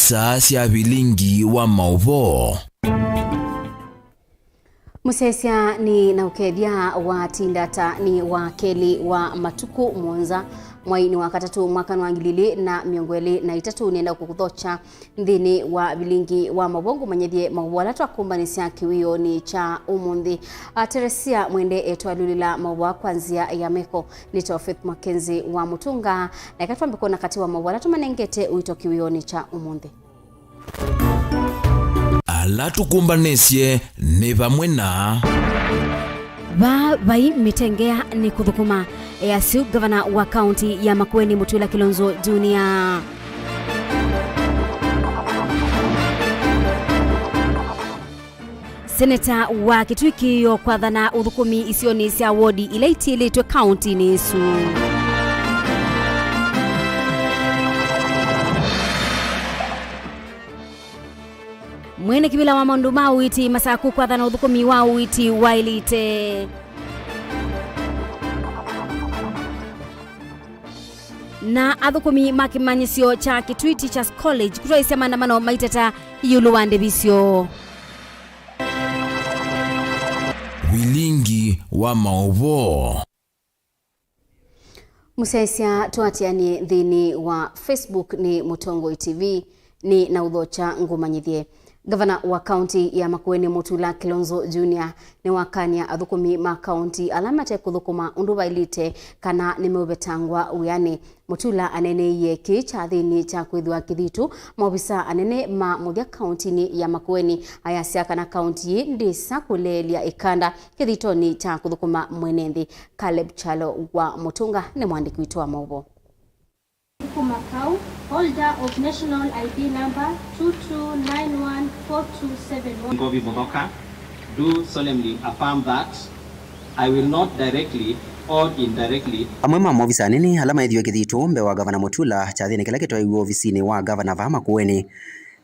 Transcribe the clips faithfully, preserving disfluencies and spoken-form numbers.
Star sya vilingi wa maũvoo. Mũsyaĩĩsya nĩ na ũkethya wa tinda ta nĩ wa kelĩ wa matukũ mũonza mwai nĩ wa katatũ mwaka wa ngili ilĩ na mĩongo ĩlĩ na itatũ. Nĩenda kũkũthokya nthĩnĩ wa vilingi wa maũvoo ngũmanyĩthye maũvoo ala twakũmbanĩsya kĩwĩonĩ kya ũmũnthĩ. A, Teresia Mwende etwalũlĩla maũvoo kwa nzĩa ya meko. Nĩtawa Faith Mackenzie wa Mũtũnga, na eka twambe kwona katĩ wa maũvoo ala tũmanengete ũito kĩwĩonĩ kya ũmũnthĩ. Ala tũkũmbanĩsye nĩ vamwe na. Vaa vai mĩtengea nĩ kũthũkũma, easya ngavana wa kaunti ya Makueni Mutula Kilonzo Junior. Seneta wa Kitui Kĩĩo kwathana ũthũkũmi isionĩ sya wodi ila itiĩlĩtwe kauntinĩ ĩsu. Mwene kĩvĩla wa maũndũ ma ũiiti Masaku kwathana ũthũkũmi wa ũiiti waĩlĩte. Na athũkũmi ma kĩmanyĩsyo kya Kitui Teachers College kũtwaĩsya maandamano maiteta ĩũlũ wa ndĩvi syoo. Vilingi wa maũvoo. Mũsyaĩĩsya tũatĩanĩe nthĩnĩ wa Facebook nĩ Mũtongoi T V, nĩ na ũthokya ngũmanyĩthye. Ngavana wa kaunti ya Makueni Mutula Kilonzo Junior nĩwakany'a athũkũmi ma kaunti ala mate kũthũkũma ũndũ vaĩlĩte kana nĩmeũvetangwa wĩanĩ. Mutula aneeneie kĩĩ kyathĩnĩ kya kwĩthĩwa kĩthitũ maovisa anene ma mũthya kauntinĩ ya Makueni, ayasya kana kaunti yĩĩ ndĩsa kũleelya ĩkanda kĩthitonĩ kya kũthũkũma mwene nthĩ. Caleb Kyalo wa Mũtũnga nĩ mwandĩki witũ wa maũvoo. Thũkũma kau, holder of national I D number two two nine one four two seven one. Ngovi Muthoka, do solemnly affirm that I will not directly or indirectly. Amwe ma maovisa anene ala maĩthiwe kĩthitũ mbee wa Gavana Mutula kyathĩnĩ kĩla kĩtwaiwe ovisinĩ wa gavana vaa Makueni.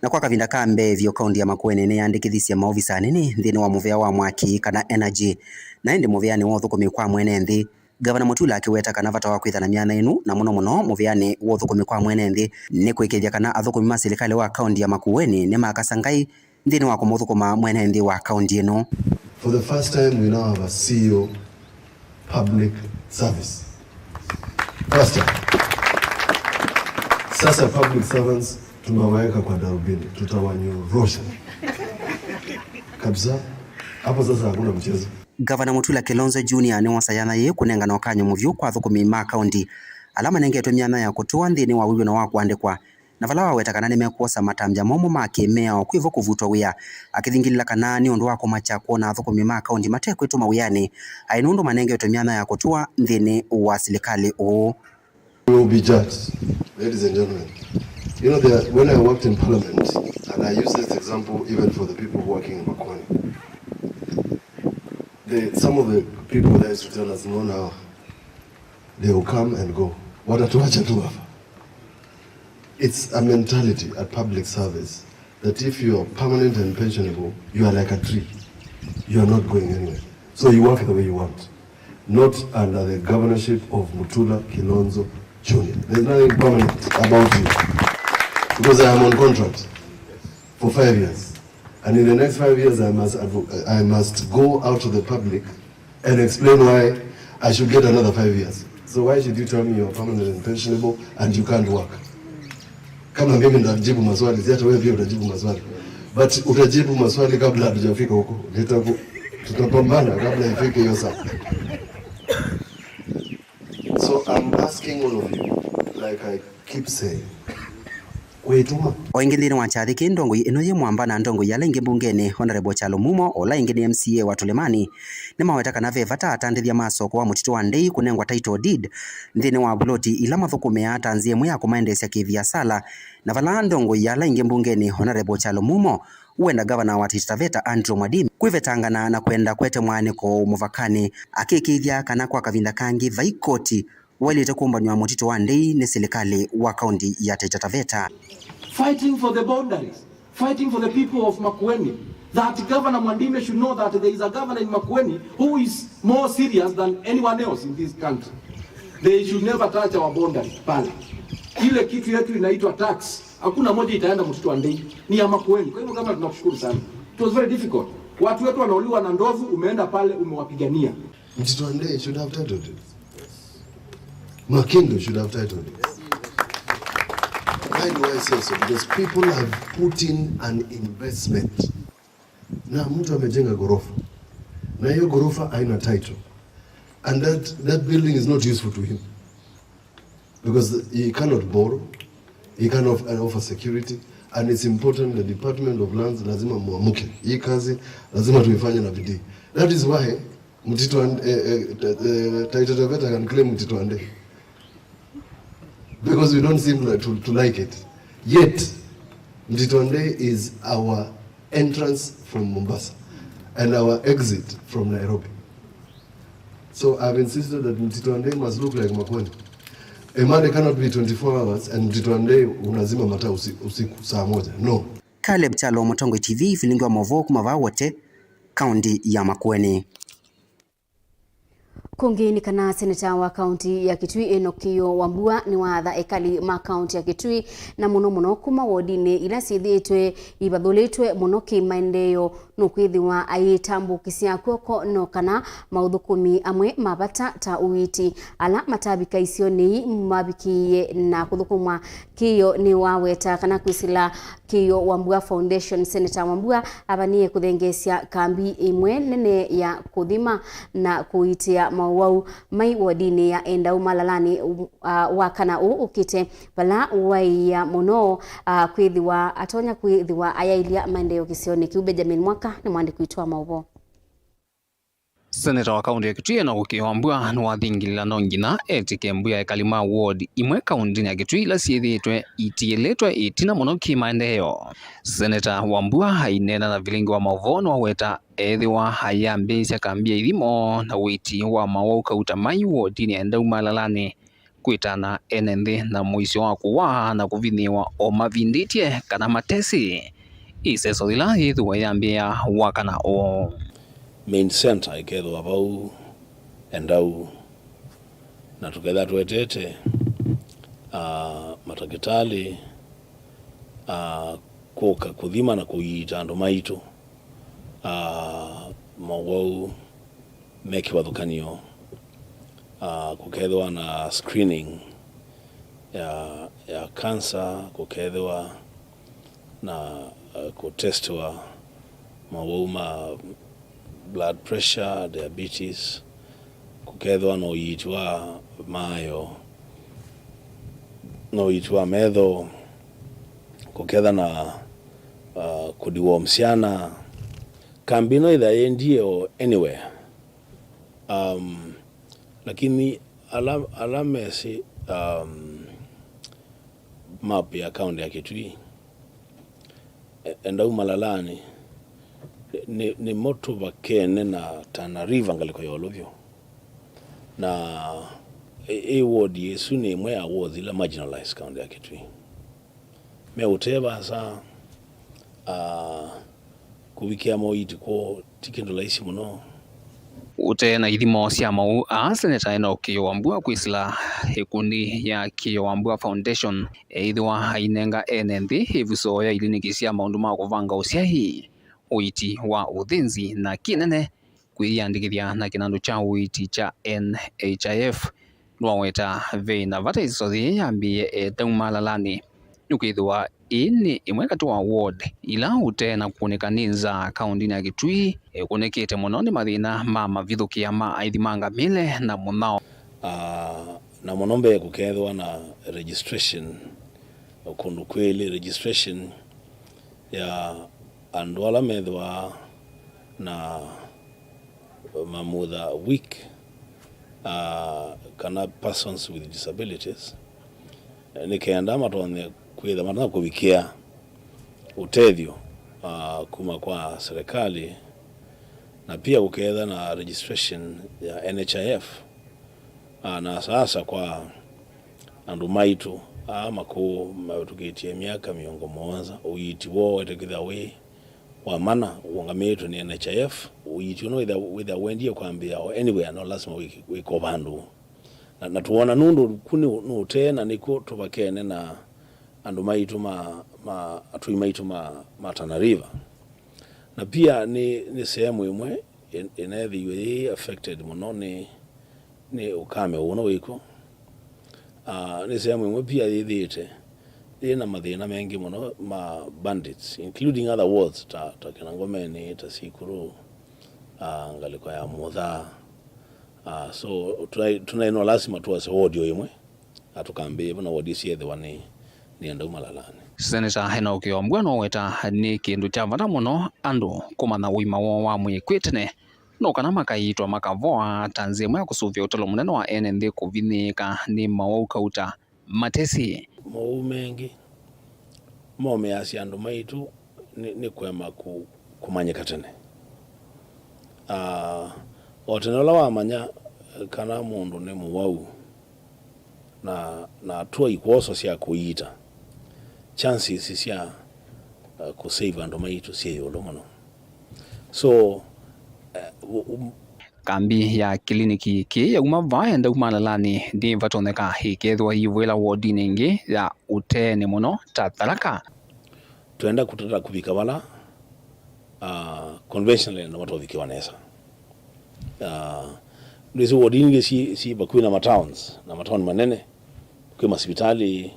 Na kwa kavinda ka mbee vyũ, kaunti ya Makueni nĩyandĩkĩthisye maovisa anene nthĩnĩ wa mũvĩa wa mwaki kana energy, na ĩndĩ mũvĩanĩ wa ũthũkũmi kwa mwene nthĩ. Gavana Mutula akĩweta kana vata wa kwĩtha na myanya ĩno, na mũno mũno mũvĩanĩ wa ũthũkũmi kwa mwene nthĩ, nĩ kũĩkĩĩthya kana athũkũmi ma silikalĩ wa kaunti ya Makueni nĩmakasa ngai nthĩnĩ wa kũmũthũkũma mwene nthĩ wa kaunti ĩno. For the first time, we now have a C E O public service. First time. Sasa public servants tumewaweka kwa darubini, tutawanyorosha kabisa. Hapo sasa hakuna mchezo. Gavana Mutula Kilonzo Junior nĩwosa yanya yĩĩ kũnengana ũkany'o mũvyũ kwa athũkũmi ma kaunti ala manengetwe myanya ya kũtũa nthĩnĩ wa wĩw'ano wa kũandĩkwa, na vala waweta kana nĩmekwosa matambya momũ ma kĩ-mĩao kwĩ vo kũvutwa wĩa, akĩthingĩlĩla kana nĩ ũndũ wa kũmakya kwona athũkũmi ma kaunti matekwĩtũma wĩanĩ aĩ nũndũ manengetwe myanya ya kũtũa nthĩnĩ wa silikalĩ ũũ. You will be judged, ladies and gentlemen. You know, there, when I worked in parliament, and I use this example even for the people working in Makueni, the, some of the people there used to tell us, "No, now they will come and go." Watatuacha tu hapa. It's a mentality at public service that if you are permanent and pensionable, you are like a tree. You are not going anywhere. So you work the way you want, not under the governorship of Mutula Kilonzo Junior. There's nothing permanent about you, because I am on contract for five years. And in the next five years, I must advo-, I must go out to the public and explain why I should get another five years. So why should you tell me you're permanent and pensionable and you can't work? Kama mimi nitajibu maswali, si hata wewe pia utajibu maswali. But utajibu maswali kabla hatujafika huko. Nitaku-, tutapambana kabla ifike hiyo saa. So I'm asking all of you, like I keep saying, kwĩtũma. O ĩngĩ nthĩnĩ wa kyathĩ kĩĩ, ndongoi ĩno yĩ mwamba na ndongoi ala ingĩ mbungenĩ, Honorable Kyalo Mumo, ũla ĩngĩ nĩ M C A wa Tũlĩmanĩ, nĩmaweta kana ve vata atandĩthya ma soko wa mũtitũ wa Ndei kũnengwa title deed nthĩnĩ wa vuloti ila mathũkũmĩaa ta nzĩa ĩmwe ya kũmaendeesya kĩviasala, na vala ndongoi ala ingĩ mbungenĩ, Honorable Kyalo Mumo, ũenda gavana wa Taita Taveta Andrew Mwadime kwĩvetangana na kwenda kwete mwaanĩko mũvakanĩ, akĩĩkĩĩthya kana kwa kavinda kangĩ vai koti waĩlĩte kũmbanw'a mũtitũ wa Ndei nĩ silikalĩ wa kaunti ya Taita Taveta. Fighting for the boundaries, fighting for the people of Makueni, that Governor Mwadime should know that there is a governor in Makueni who is more serious than anyone else in this country. They should never touch our boundary pale. Ile kitu yetu inaitwa tax Hakuna moja itaenda Mtito Andei, ni ya Makueni. Kwa hivyo, kama, tunakushukuru sana. It was very difficult. Watu wetu wanauliwa na ndovu, umeenda pale, umewapigania. Mtito Andei should have titled it. Makindo should have titled it. Why do I say so? Because people have put in an investment. Na mtu amejenga ghorofa. Na hiyo ghorofa haina title. And that, that building is not useful to him. Because he cannot borrow, he cannot offer security, and it's important the Department of Lands lazima muamuke. Hii kazi lazima tuifanye na bidii. That is why Mtito and, eh, eh, eh, Taita Taveta can claim Mtito Andei. Because we don't seem like to, to like it. Yet, Mtito Andei is our entrance from Mombasa and our exit from Nairobi. So I've insisted that Mtito Andei must look like Makueni. A Monday cannot be twenty-four hours and Mtito Andei unazima mataa usi-, usiku saa moja. No. Caleb Kyalo, Mũtongoi T V, vilingi wa maũvoo kuma vaa Wote, kaunti ya Makueni. Kũngĩ nĩ kana seneta wa kaunti ya Kitui Enock Kĩyũũ Wambua nĩwaatha ekali ma kaunti ya Kitui, na mũno mũno kuma wodinĩ ila syĩthĩĩtwe ivathũlĩtwe mũno kĩmaendeeo, nũkwĩthĩwa ayĩtambũkĩsya kw'oko no kana maũthũkũmi amwe ma vata ta ũiiti ala matavika isionĩ ii mavikĩĩe na kũthũkũmwa. Kĩyũũ nĩwaweta kana kwĩsĩla Kĩyũũ Wambua Foundation, Seneta Wambua avanie kũthengeesya kambi ĩmwe nene ya kũthima na kũiitĩa maũwau mai wodinĩ ya Endau Malalani, uh, wa kana ũũ ũkĩte, vala waĩa mũno, uh, kwĩthĩwa atonya kwĩthĩwa ayaĩlya maendeeo kĩsionĩ kĩu. Benjamin Mwaka nĩ mwandĩki witũ wa maũvoo. Seneta wa kaunti ya Kitui Enock Kĩyũũ Wambua nĩwathingilila no nginya etĩke mbũ ya ekali ma ward imwe kauntinĩ ya Kitui ila syĩthĩĩtwe itiĩlĩtwe ĩtina mũno kĩmaendeeo. Seneta Wambua aineena na vilingi wa maũvoo nĩwaweta ethĩwa ayambĩĩsya kambi ya ithimo na ũiiti wa maũwau kauta mai wodinĩ ya Endau Malalani kwĩtana ene nthĩ na mũisyo wa kũwaa na kũvinyĩĩwa o mavindĩtye kana matesĩ ĩseso yĩla yĩthĩwa yambĩĩa wa kana ũũ. Main center ĩkethĩwa vau Endau, na tũkethĩa tũetete, ah, matakĩtalĩ, ah, kũka kũthima na kũiita andũ maitũ, ah, maũwau me kĩvathũkany'o, ah, kũkethĩwa na screening ya, ya cancer, kũkethĩwa na, ah, kũtestiwa maũwau ma blood pressure, diabetes, kũkethĩwa na ũiiti wa maayo, na ũiiti wa metho, kũketha na, ah, kũdiwa syana. Kambi ĩno ĩtha yendie o anywhere. Um, lakini ala, ala mesĩ, um, map ya kaunti ya Kitui, e-, Endau Malalani, nĩ, nĩmo tũvakene na Tana River ngalĩko ya ĩũlũ vyũ. Na ĩ, ĩ ward ĩsu nĩ ĩmwe ya ward ila marginalized kaunti ya Kitui. Me ũtee vaasa, ah, kũvikĩa moiiti kwoo ti kĩndũ laisi mũno. Ũtee na ithimo sya maũwau aa, Seneta Enock Kĩyũũ Wambua kwĩsĩla ĩkundi ya Kĩyũũ Wambua Foundation, eĩthĩwa ainenga ene nthĩ ĩvuso ya iliniki sya maũndũ ma kũvanga ũsyai, ũiiti wa ũthĩnzi, na kĩnene kwĩyĩandĩkĩthya na kĩnandũ kya ũiiti kya N H I F. Nĩwaweta ve na vata ĩseso yĩĩ yambĩĩe Endau Malalani, nĩkwĩthĩwa ĩĩ nĩ ĩmwe katĩ wa ward ila ũtee na kũkũnĩka nĩ nzaa kauntinĩ ya Kitui, ĩkũnĩkĩte mũno nĩ mathĩna ma mavithũkĩa ma aithi ma ngamĩle na mũnyao. Ah, na mũno mbee kũkethĩwa na registration kũndũ kwĩlĩ, registration ya andũ ala methĩwa na mamutha weak, ah, kana persons with disabilities, nĩ kenda matonye kwĩtha matonya kũvikĩa ũtethyo, ah, kuma kwa serikali, na pia kũketha na registration ya N H I F, ah, na sasa kwa andũ maitũ aa makũũ mavĩtũkĩtye myaka mĩongo mũonza, ũiiti woo wetĩkĩthwa wĩ wa mana ũũngamĩĩtwe nĩ N H I F. Ũiiti ũno wĩthĩa, wĩthĩa wendie kwambĩĩa o anywhere, no lasima wĩ, wĩko vandũ. Na, na tũwona nũndũ ku nĩ, nĩ ũtee, na nĩkw'o tũvakene na, andũ maitũ ma, ma atũi maitũ ma, ma Tana River. Na pia nĩ, nĩ sehemu ĩmwe ĩ-, ĩneethĩiwe yĩ affected mũno nĩ, nĩ ũkame ũno wĩkw'o. Ah, nĩ sehemu ĩmwe pia yĩthĩĩte yĩ na mathĩna mengĩ mũno ma bandits, including other wards ta, ta Kĩnangomeni, ta Sikuru, ah, ngalĩko ya Mutha. Ah, so tũnaĩ, tũnaĩ no lasima tuase ward o ĩmwe, na tũkambĩĩa vo na ward isu syethĩwa nĩ, nĩ andũ malalanĩ. Seneta Enock Wambua noweta nĩ kĩndũ kya vata mũno andũ kũmanya ũima woo wa mwĩĩ kwĩ tene, no kana makaiitwa makavoa ta nzĩa ĩmwe ya kũsũvĩa ũtalo mũnene wa ene nthĩ kũvinyĩĩka nĩ mowau kauta matesĩ. Mowau mengĩ momĩasya andũ maitũ nĩ, nĩ kũema kũ-, kũmanyĩka tene. Ah, o tene ũla wamanya kana mũndũ nĩ mũwau na, na atwai kwoswa sya kũiita, chances sya, uh, kũsave andũ maitũ syĩ ĩũlũ mũno. So, uh, u-, u-, Kambi ya kĩliniki kĩĩ yauma vaa yenda uma Lalanĩ nĩvatonyeka ĩkethĩwa yĩivũĩla wodinĩ ĩngĩ ya ũteenĩ mũno ta Tharaka. Twenda kũtata kũvika vala, ah, conventionally na matovikĩwa nesa. Ah, ndwĩsĩ ward ingĩ syĩ, syĩ vakuvĩ na matowns, na mataoni manene, kwĩ masivitalĩ,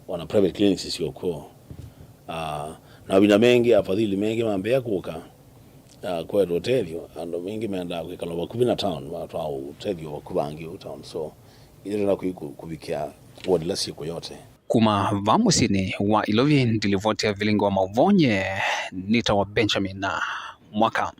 ona private clinics syĩ kw'o. Ah, na mavinda mengĩ, afadhili mengĩ mambĩĩa kũka, ah, kwetwa ũtethyo, andũ maingĩ mendaa kwĩkala vakuvĩ na town, matwaa ũtethyo vakuvĩ vangĩ ũu town. So, ithyĩ twenda kũ-, kũ-, kũvikĩa ward ila syĩ kũ yote. Kuma vaa mũsyĩnĩ wa Ilovi, ndilivoti ya vilingi wa mauvoo nye nĩtawa Benjamin Mwaka.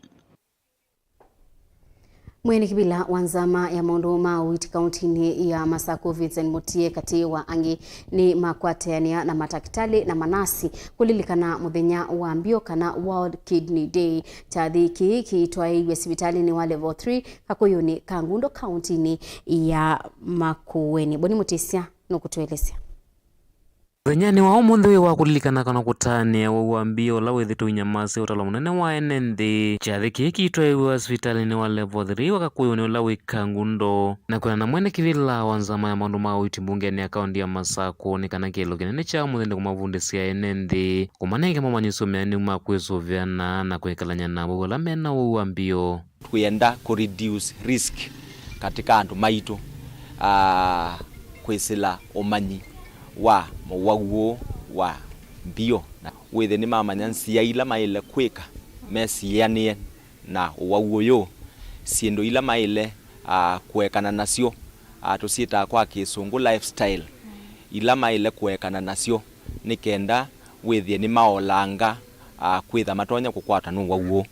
Mwene kĩvĩla wa nzama ya maũndũ ma ũiiti kauntinĩ ya Masakũ, Vincent Mutie, katĩ wa angĩ, nĩ makwatanĩa na matakĩtalĩ na manasi kũlilikana mũthenya wa mbio kana World Kidney Day. Kyathĩ kĩĩ kĩitwaĩiw'e sivitalĩnĩ wa Level three Kakũyũnĩ ka Ngundo kauntinĩ ya Makueni. Boni Mũtĩsya nũkũtũelesya. Mũthenyanĩ wa ũmũnthĩ wĩ wa kũlilikana kana kũtanĩa ũwau wa mbio ũla wĩthĩtwe ũinyamasya ũtalo mũnene wa ene nthĩ. Kyathĩ kĩĩ kĩitwaĩw'a sivitalĩnĩ wa Level three wa Kakũyũnĩ ũla wĩ Kangundo, na kwĩana na mwene kĩvĩla wa nzama ya maũndũ ma ũiiti mbungenĩ ya kaunti ya Masakũ, nĩ kana kĩelo kĩnene kya ũmũnthĩ nĩ kũmavundĩsya ene nthĩ, kũmanenge momanyĩsyo meanĩu ma kwĩsũvĩana na kwĩkalany'a na awau ala me na ũwau wa mbio. Twĩenda kũ reduce risk katika andũ maitũ, ah, kwĩsĩla ũmanyi wa mũwau ũũ wa mbio, na wĩthĩe nĩmamanya nzĩa ila maĩle kwĩka mesianĩe na ũwau ũyũ, syĩndũ ila maĩle, ah, kũekana nasyo, ah, tũsyĩtaa kwa Kĩsũngũ lifestyle, ila maĩle kũekana nasyo nĩ kenda wĩthĩe nĩmaolanga, ah, kwĩtha matonya kũkwatwa nĩ ũwau ũũ.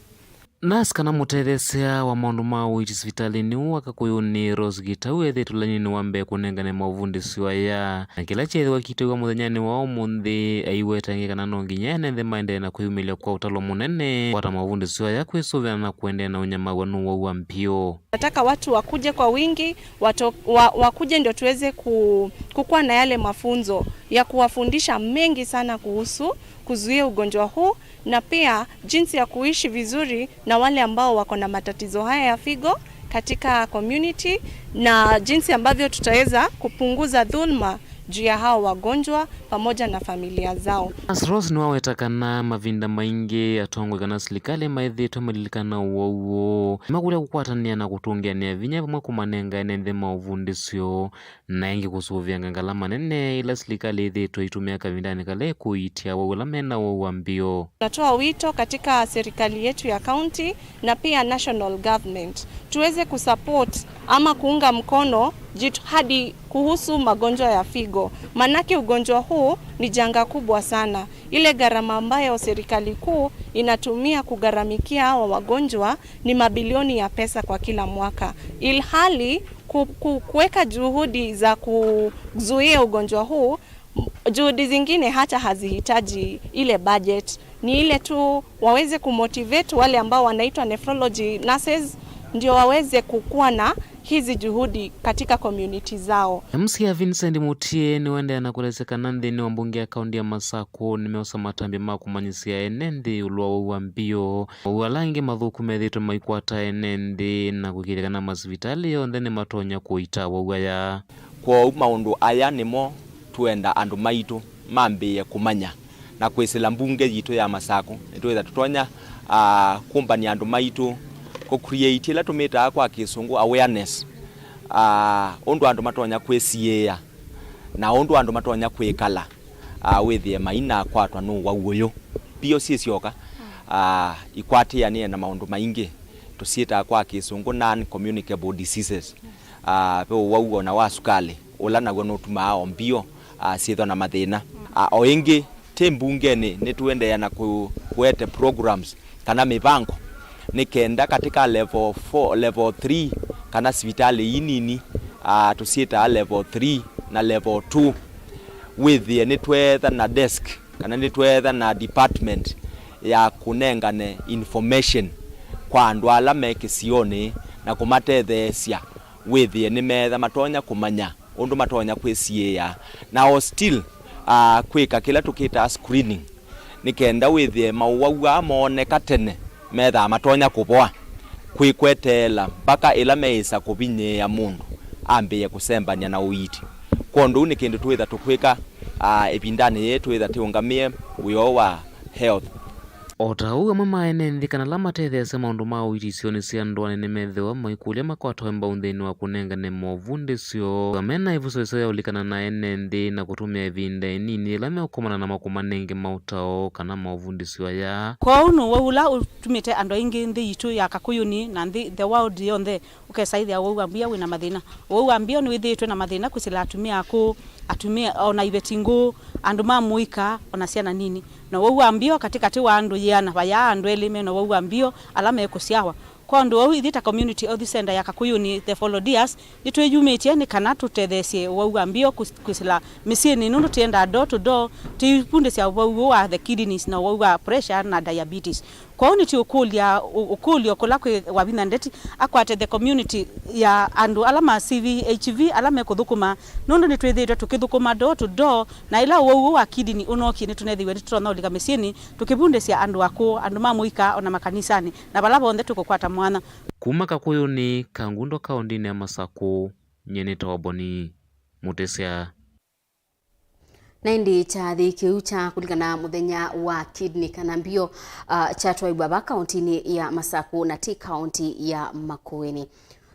Nasi kana mũtetheesya wa maũndũ ma ũiiti sivitalĩnĩ ũũ wa Kakũyũnĩ, Rose Gitau, ethĩĩtwe laininĩ wa mbee kũnengane mavundĩsyo aya, na kĩla kyeethĩwa kĩitwĩw'a mũthenyanĩ wa ũmũnthĩ, aiweta ĩngĩ kana no nginya ene nthĩ maendee na kwĩyumĩlya kwa ũtalo mũnene kũkwata mavundĩsyo aya kwĩsũvĩana na kũendeea na ũnyamaw'a nĩ ũwau wa mbio. Nataka watu wakuje kwa wingi, wato-, wa-, wakuje ndio tuweze ku-, kukuwa na yale mafunzo ya kuwafundisha mengi sana kuhusu kuzuia ugonjwa huu, na pia jinsi ya kuishi vizuri na wale ambao wako na matatizo haya ya figo katika community, na jinsi ambavyo tutaweza kupunguza dhulma juu ya hao wagonjwa pamoja na familia zao. Nurse Rose nĩwaweta kana mavinda maingĩ atongoi kana silikalĩ maĩthĩĩtwe malilikana ũwau ũũ, nĩmakũlya kũkwatanĩa na kũtũngĩanĩa vinya vamwe kũmanenga ene nthĩ maũvundĩsyo, na ĩngĩ kũsũvĩanga ngalama nene ila silikalĩ ĩthĩĩtwe ĩitũmĩa kavindanĩ kala ĩkũiitya awau ala me na ũwau wa mbio. Natoa wito katika serikali yetu ya county na pia national government tuweze kusupport ama kuunga mkono jitihadi kuhusu magonjwa ya figo, manake ugonjwa huu ni janga kubwa sana. Ile gharama ambayo serikali kuu inatumia kugharamikia hawa wagonjwa ni mabilioni ya pesa kwa kila mwaka, ilhali ku-, ku-, kuweka juhudi za kuzuia ugonjwa huu, juhudi zingine hata hazihitaji ile budget. Ni ile tu waweze kumotivate wale ambao wanaitwa nephrology nurses, ndio waweze kukuwa na hizi juhudi katika community zao. M C A Vincent Mutie nĩwaendeea na kũelesya kana nthĩnĩ wa mbunge ya kaunti ya Masakũ nĩmeosa matambya ma kũmanyĩsya ene nthĩ ĩũlũ wa ũwau wa mbio, mawau ala angĩ mathũku methĩĩtwe maikwata ene nthĩ, na kũĩkĩĩthya kana masivitalĩ onthe nĩmatonya kũita awau aya. Kwoou maũndũ aya nĩmo twenda andũ maitũ mambĩĩe kũmanya na kwĩsĩla mbunge yitũ ya Masakũ, nĩtwĩtha tũtonya, ah, kũmbany'a andũ maitũ kũ create ĩla tũmĩtaa kwa Kĩsũngũ awareness, ah, ũndũ andũ matonya kwĩsiĩĩa na ũndũ andũ matonya kwĩkala, ah, wĩthĩe mainakwatwa nĩ ũwau ũyũ. Mbio syĩ syoka, ah, ikwatĩanĩe na maũndũ maingĩ tũsyĩtaa kwa Kĩsũngũ non-communicable diseases. Ah, ve ũwau o na wa sukalĩ, ũla naw'o nũtumaa o mbio, ah, syĩthwa na mathĩna. Ah, o ĩngĩ, tĩ mbungenĩ nĩtũendeea na kũ-, kũete programs kana mĩvango nĩ kenda katĩ ka level four, level three, kana sivitalĩ ii nini, ah, tũsyĩtaa level three na level two, wĩthĩe nĩtweetha na desk kana nĩtweetha na department ya kũnengane information kwa andũ ala me kĩsionĩ na kũmatetheesya wĩthĩe nĩmeetha matonya kũmanya ũndũ matonya kwĩsiĩĩa, na o still, ah, kwĩka kĩla tũkĩtaa screening, nĩ kenda wĩthĩe maũwau aa mooneka tene methaa matonya kũvoa kwĩkweteela mpaka ĩla meĩsa kũvinyĩĩa mũndũ ambĩĩe kũsembany'a na ũiiti. Kwondũ ũu nĩ kĩndũ twĩtha tũkwĩka, ah, ĩvindanĩ yĩĩ twĩtha tĩũngamĩe wĩa ũũ wa health. O ta ũu, amwe ma ene nthĩ kana ala matetheesya maũndũ ma ũiiti isionĩ sya ndũanĩ nĩmethĩwa maikũlya makwatawe mbau nthĩnĩ wa kũnengane movundĩsyo. Amwe mena ĩvuso ĩseo ya ũlikana na ene nthĩ na kũtũmĩa ĩvinda ĩnini yĩla meũkomana namo kũmanenge maũtao kana movundĩsyo aya. Kwoou nĩ ũwau ũla ũtumĩte andũ aingĩ nthĩ yitũ ya Kakũyũnĩ na nthĩ, the world yonthe, ũkesa ĩthĩa ũwau wa mbio wĩ na mathĩna. Ũwau wa mbio nĩwĩthĩĩtwe na mathĩna kwĩsĩla atumĩa akũũ, atumĩa, o na iveti ngũũ, andũ ma mũika, o na syana nini. Na ũwau wa mbio katĩkatĩ wa andũ yĩana, vayaa andũ elĩ me na ũwau wa mbio ala mekũsyawa. Kwa ũndũ ũu, ithyĩ ta Community Health Center ya Kakũyũnĩ, the Volunteers, nĩtwĩyumĩtye nĩ kana tũtetheesye ũwau wa mbio kwĩs-, kwĩsĩla mĩsyĩnĩ, nũndũ tũyendaa door to door, tũivundĩsya ũwau ũũ wa the kidneys na ũwau wa pressure na diabetes. Kwoou nĩtũũkũlya ũ-, ũkũlyo kũla kwĩ Wavinya Ndeti akwate the community ya andũ ala ma C V H V ala mekũthũkũma, nũndũ nĩtwĩthĩĩtwe tũkĩthũkũma door to door, na ĩla ũwau ũũ wa kidney ũnookie nĩtũnethĩiwe nĩtũtonya ũlika mĩsyĩnĩ tũkĩvundĩsya andũ akũũ, andũ ma mũika, o na makanisanĩ, na vala vonthe tũkũkwata mwanya. Kuma Kakũyũnĩ, Kangundo, kaũndĩnĩ ya Masakũ, nyie nĩtawa Boni Mũtĩsya. Na ĩndĩ kyathĩ kĩu kya kũlikana mũthenya wa kidney kana mbio, ah, kyatwaiwa va kaũntĩnĩ ya Masakũ na ti kaũntĩ ya Makueni.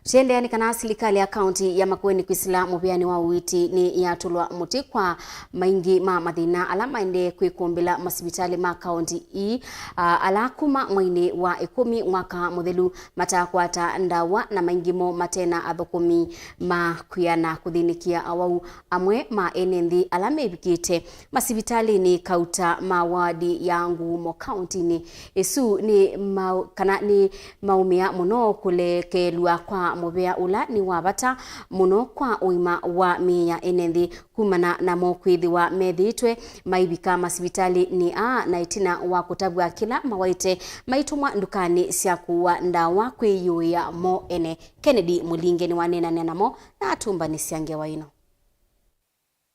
Tũiendeea nĩ kana silikalĩ ya kaũntĩ ya Makueni kwĩsĩla mũvĩanĩ wa ũiiti nĩ yatũlwa mũtĩ kwa maingĩ ma mathĩna ala maendee kwĩkũmbĩla masivitalĩ ma kaũntĩ ii, ah, ala kuma mweinĩ wa ĩkũmi mwaka mũthelu matakwata ndawa na maingĩ mo matena athũkũmi ma kwĩana kũthĩnĩkĩa awau. Amwe ma ene nthĩ ala mevikĩte masivitalĩnĩ kauta ma wadi ya Ngumo kaũntĩnĩ ĩsu nĩ mau-, kana nĩ maumĩa mũno kũlekelw'a kwa mũvea ũla nĩ wa vata mũno kwa ũima wa mĩĩ ya ene nthĩ kumana namo kwĩthĩwa methĩĩtwe maivika masivitalĩnĩ aa na ĩtina wa kũtavw'a kĩla mawaĩte maitũmwa ndukanĩ sya kũua ndawa kwĩyũĩa mo ene. Kennedy Mũlinge nĩwaneenanĩa namo na atũmbanĩsya ngewa ĩno.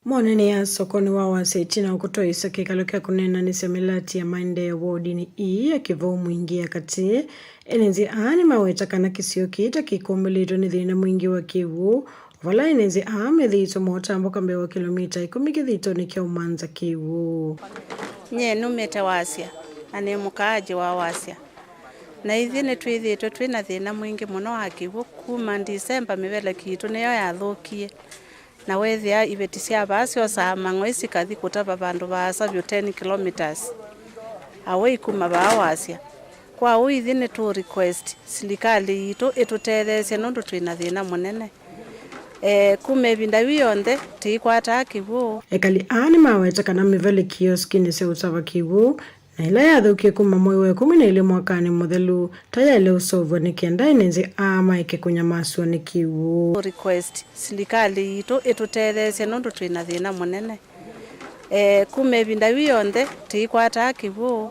Monene ya sokonĩ wa wasya ĩtina wa kũtwaĩĩsya kĩkalo kya kũneenanĩsya mĩlati ya maendeeo wodinĩ ii ya Kĩvau Mwingĩ ya katĩ, ene nzĩ aa nĩmaweta kana kĩsio kĩĩ ta kĩkombelĩtwe nĩ thĩna mwingĩ wa kĩw'ũ, vala ene nzĩ aa methĩĩtwe mootambũka mbee wa kĩlomita ĩkũmi kĩthitoonĩ kya ũmanza kĩw'ũ. Nyie numĩte Wasya, na nĩ mũkaaji wa Wasya, na ithyĩ nĩtwĩthĩĩtwe twĩ na thĩna mwingĩ mũno wa kĩw'ũ. Kuma Ndisemba mĩveleki yitũ nĩyo yathũkie. Na weethĩa iveti sya vaa syosaa mang'oi sikathi kũtava vandũ vaasa vyũ ten kilometres away kuma vaa Wasya. Kwa ũu ithyĩ nĩtũ request silikalĩ yitũ ĩtũtetheesye nũndũ twĩ na thĩna mũnene. E, kuma ĩvinda yu yonthe tĩikwataa kĩw'ũ. Ekali aa nĩmaweta kana mĩveleki ya sikinĩ sya ũtava kĩw'ũ na ĩla yathũkie kuma mwei wa ĩkũmi na ĩlĩ mwakanĩ mũthelu ta yaĩle ũseũvw'a nĩ kenda ene nzĩ aa maeke kũnyamasw'a nĩ kĩw'ũ. Request silikalĩ yitũ ĩtũtetheesye nũndũ twĩ na thĩna mũnene. E, kuma ĩvinda yu yonthe tĩikwataa kĩw'ũ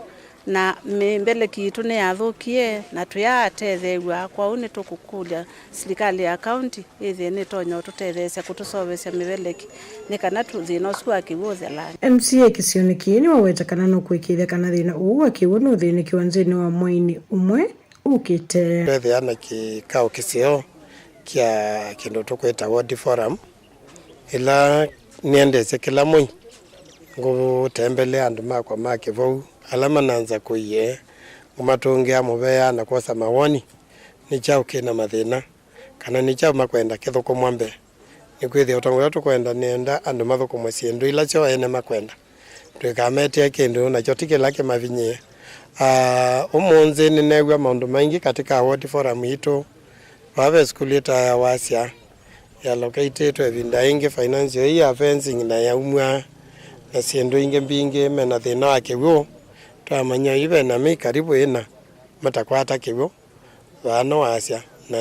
na mĩmbeleki yitũ nĩyathũkie na tũyaatetheew'a, kwoou nĩtũkũkũlya silikalĩ ya kaunti ĩthĩe nĩtonya ũtũtetheesya kũtũseũvĩsya mĩveleki nĩ kana tũ-, thĩna ũsu wa kĩw'ũ ũthelang'e. M C A kĩsionĩ kĩĩ nĩwaweta kana nũkũĩkĩĩthya kana thĩna ũũ wa kĩw'ũ nũthĩnĩkĩwa nzĩnĩ wa mweinĩ ũmwe ũkĩte. Twethĩa na kĩkao kĩseo kya kĩndũ tũkwĩta ward forum, ĩla nĩendesye kĩla mwei Ngũtembelea andũ makwa ma Kĩvou ala mananzakũie, ngũmatũngĩa mũvea na kwosa mawoni nĩ kyaũ kĩna mathĩna, kana nĩ kyaũ makwenda kĩthũkũmwa mbee. Nĩkwĩthĩa ũtongoesya ũla tũkwenda nĩenda andũ mathũkũmwe syĩndũ ila syo ene makwenda. Tũikametĩe kĩndũ nakyo ti kĩla kĩmavinyĩe. Ah, ũmũnthĩ nĩneew'a maũndũ maingĩ katika ward forum yitũ. Vaa ve sukulu ĩtawa ya Wasya, yalokatĩtwe ĩvinda yĩngĩ, financial year, fencing na yaumw'a, na syĩndũ ingĩ mbingĩ. Mena thĩna wa kĩw'ũ, twamanya yu vena mĩi karibu ĩna matakwata kĩw'ũ vaa no Wasya, na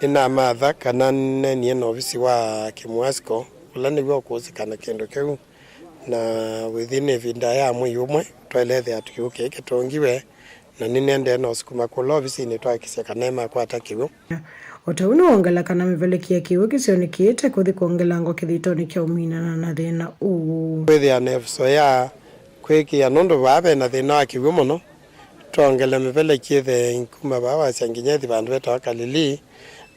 nĩnamatha kana nĩneenie na ovisi wa kĩmuasiko ũla nĩw'o ũkũsĩka na kĩndũ kĩu, na within ĩvinda ya mwei ũmwe twaĩle ĩthĩa kĩw'ũ kĩĩ kĩtũngiwe. Na nĩnĩendee na ũsukuma kũla ovisinĩ twakisye kana nĩmakwata kĩw'ũ. O ta ũu nĩwongela kana mĩveleki ya kĩw'ũ kĩsionĩ kĩĩ ĩtekũthi kwongelangwa kĩthitonĩ kya ũminana na thĩna ũũ. Kwĩthĩa na ĩvuso ya kwĩkĩa nũndũ vaa ve na thĩna wa kĩw'ũ mũno, twongele mĩveleki ĩthee kuma vaa Wasya nginya ĩthi vandũ vetawa Kalili,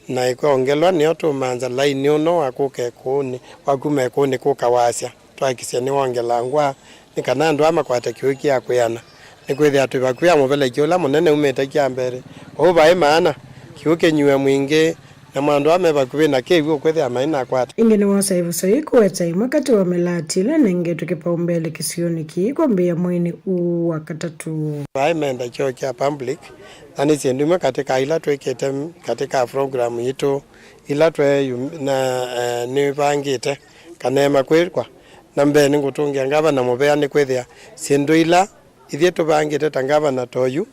na ĩkwongelwa nĩyo tũmanza laini ũno wa kũka ĩkũũnĩ, wa kuma ĩkũũnĩ kũka Wasya. Twakisye nĩwongelangwa nĩ kana andũ aa makwate kĩw'ũ kya kwĩana, nĩkwĩthĩa twĩ vakuvĩ ya mũveleki ũla mũnene umĩte Kyambere. Kwoou vaĩ maana kĩw'ũ kĩnyuwe mwingĩ, namo andũ aa me vakuvĩ na kĩw'ũ ũkwĩthĩa mainakwata. Ĩngĩ nĩwosa ĩvuso yĩĩ kũweta ĩmwe katĩ wa mĩlaati ĩla ĩnengetwe kĩpaũmbele kĩsionĩ kĩĩ kwambĩĩa mweinĩ ũũ wa katatũ. Vaĩ menda kyoo kya public, na nĩ syĩndũ imwe katika ila twĩkĩte katika program yitũ ila twe na, eh, nĩvangĩte kana ema kwĩkwa. Na mbee nĩngũtũngĩa ngavana mũvea nĩkwĩthĩa syĩndũ ila ithyĩ tũvangĩte ta ngavana ta oyu,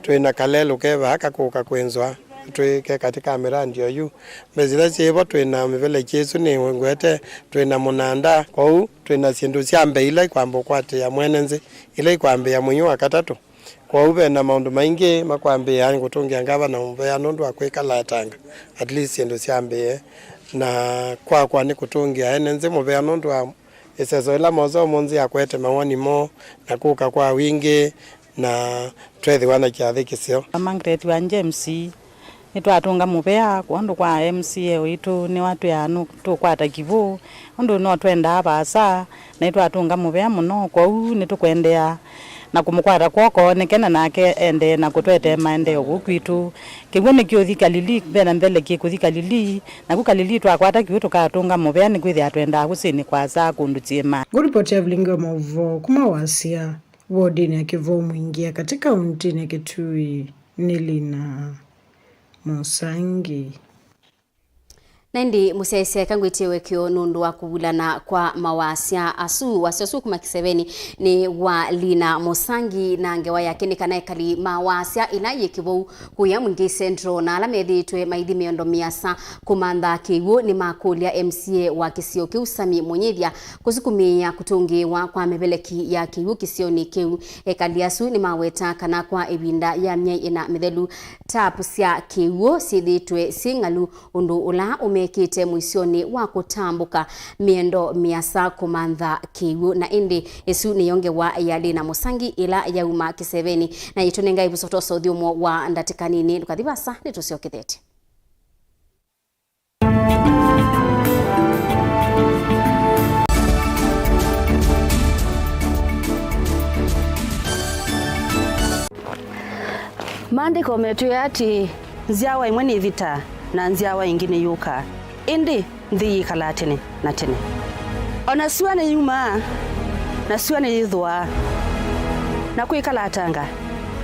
twĩ na kalelũ ke vaa kakũka kwĩnzwa twĩke katika mirandi oyu. Mbesa ila syĩ vo, twĩ na mĩveleki ĩsu nĩngwete, twĩ na mũnanda, kwoou twĩ na syĩndũ sya mbee ila ikwamba ũkwatĩĩa mwene nzĩ, ila ikwambĩĩa mwei wa katatũ. Kwoou ve na maũndũ maingĩ makwambĩĩa. Ngũtũngĩa ngavana mũvea nũndũ wa kwĩkalatanga at least syĩndũ syambĩĩe, na kwakwa nĩ kũtũngĩa ene nzĩ mũvea nũndũ wa ĩseso ĩla mosa ũmũnthĩ akwete mawoni moo na kũka kwa wingĩ, na twethĩwa na kyathĩ kĩseo. Margaret wa James. Nĩtwatũnga mũvea kwondũ kwa M C A witũ nĩwatwĩaa nũ-, tũkwata kĩw'ũ, ũndũ no twendaa vaasa, na nĩtwatũnga mũvea mũno. Kwoou nĩtũkwendeea na kũmũkwata kw'oko nĩkenda nake endee na kũtwetee maendeeo kũu kwitũ. Kĩw'ũ nĩkĩũthi Kalili, ve na mĩveleki kũthi Kalili, naku Kalili twakwata kĩw'ũ tũkatũnga mũvea, nĩkwĩthĩa twendaa kũsĩnĩ kwasa kũndũ kyĩma. Ngũripoti ya vilingi wa maũvoo kuma Wasya, wodinĩ ya Kĩvou Mwingĩ ya katĩ kauntinĩ ya Kitui. Nĩ Lina Mũsangi. Na ĩndĩ mũsyaĩĩsya, eka ngwĩtĩe wekeo nũndũ wa kũvulana kwa mawasya asu. Wasya ũsu kuma kĩsevenĩ nĩ wa Lina Mũsangi, na ngewa yake nĩ kana ekali ma wasya ĩla yĩ Kĩvou kũya Mwingĩ Central na ala methĩĩtwe maithi mĩondo mĩasa kũmantha kĩw'ũ nĩmakũlya M C A wa kĩsio kĩu Sami Mũnyĩthya kũsukumĩĩa kũtũngĩĩwa kwa mĩveleki ya kĩw'ũ kĩsionĩ kĩu. Ekali asu nĩmaweta kana kwa ĩvinda ya myei ĩna mĩthelu, tap sya kĩw'ũ syĩthĩĩtwe syĩ ng'alu, ũndũ ũla ũmekĩte mũisyonĩ wa kũtambũka mĩendo mĩasa kũmantha kĩw'ũ. Na ĩndĩ ĩsu nĩyo ngewa ya Lina Mũsangi ĩla yauma kĩsevenĩ, na yĩtũnenga ĩvuso twosa ũthyũmũo wa ndatĩka nini. Ndũkathi vaasa, nĩtũsyokethetye. Maandĩko metwĩe atĩĩ, nzyawa ĩmwe nĩĩvitaa, na nzyawa ĩngĩ nĩyũkaa, ĩndĩ nthĩ yĩkalaa tene na tene. O na syũa nĩyumaa, na syũa nĩyĩthũaa, na kwĩkalatanga,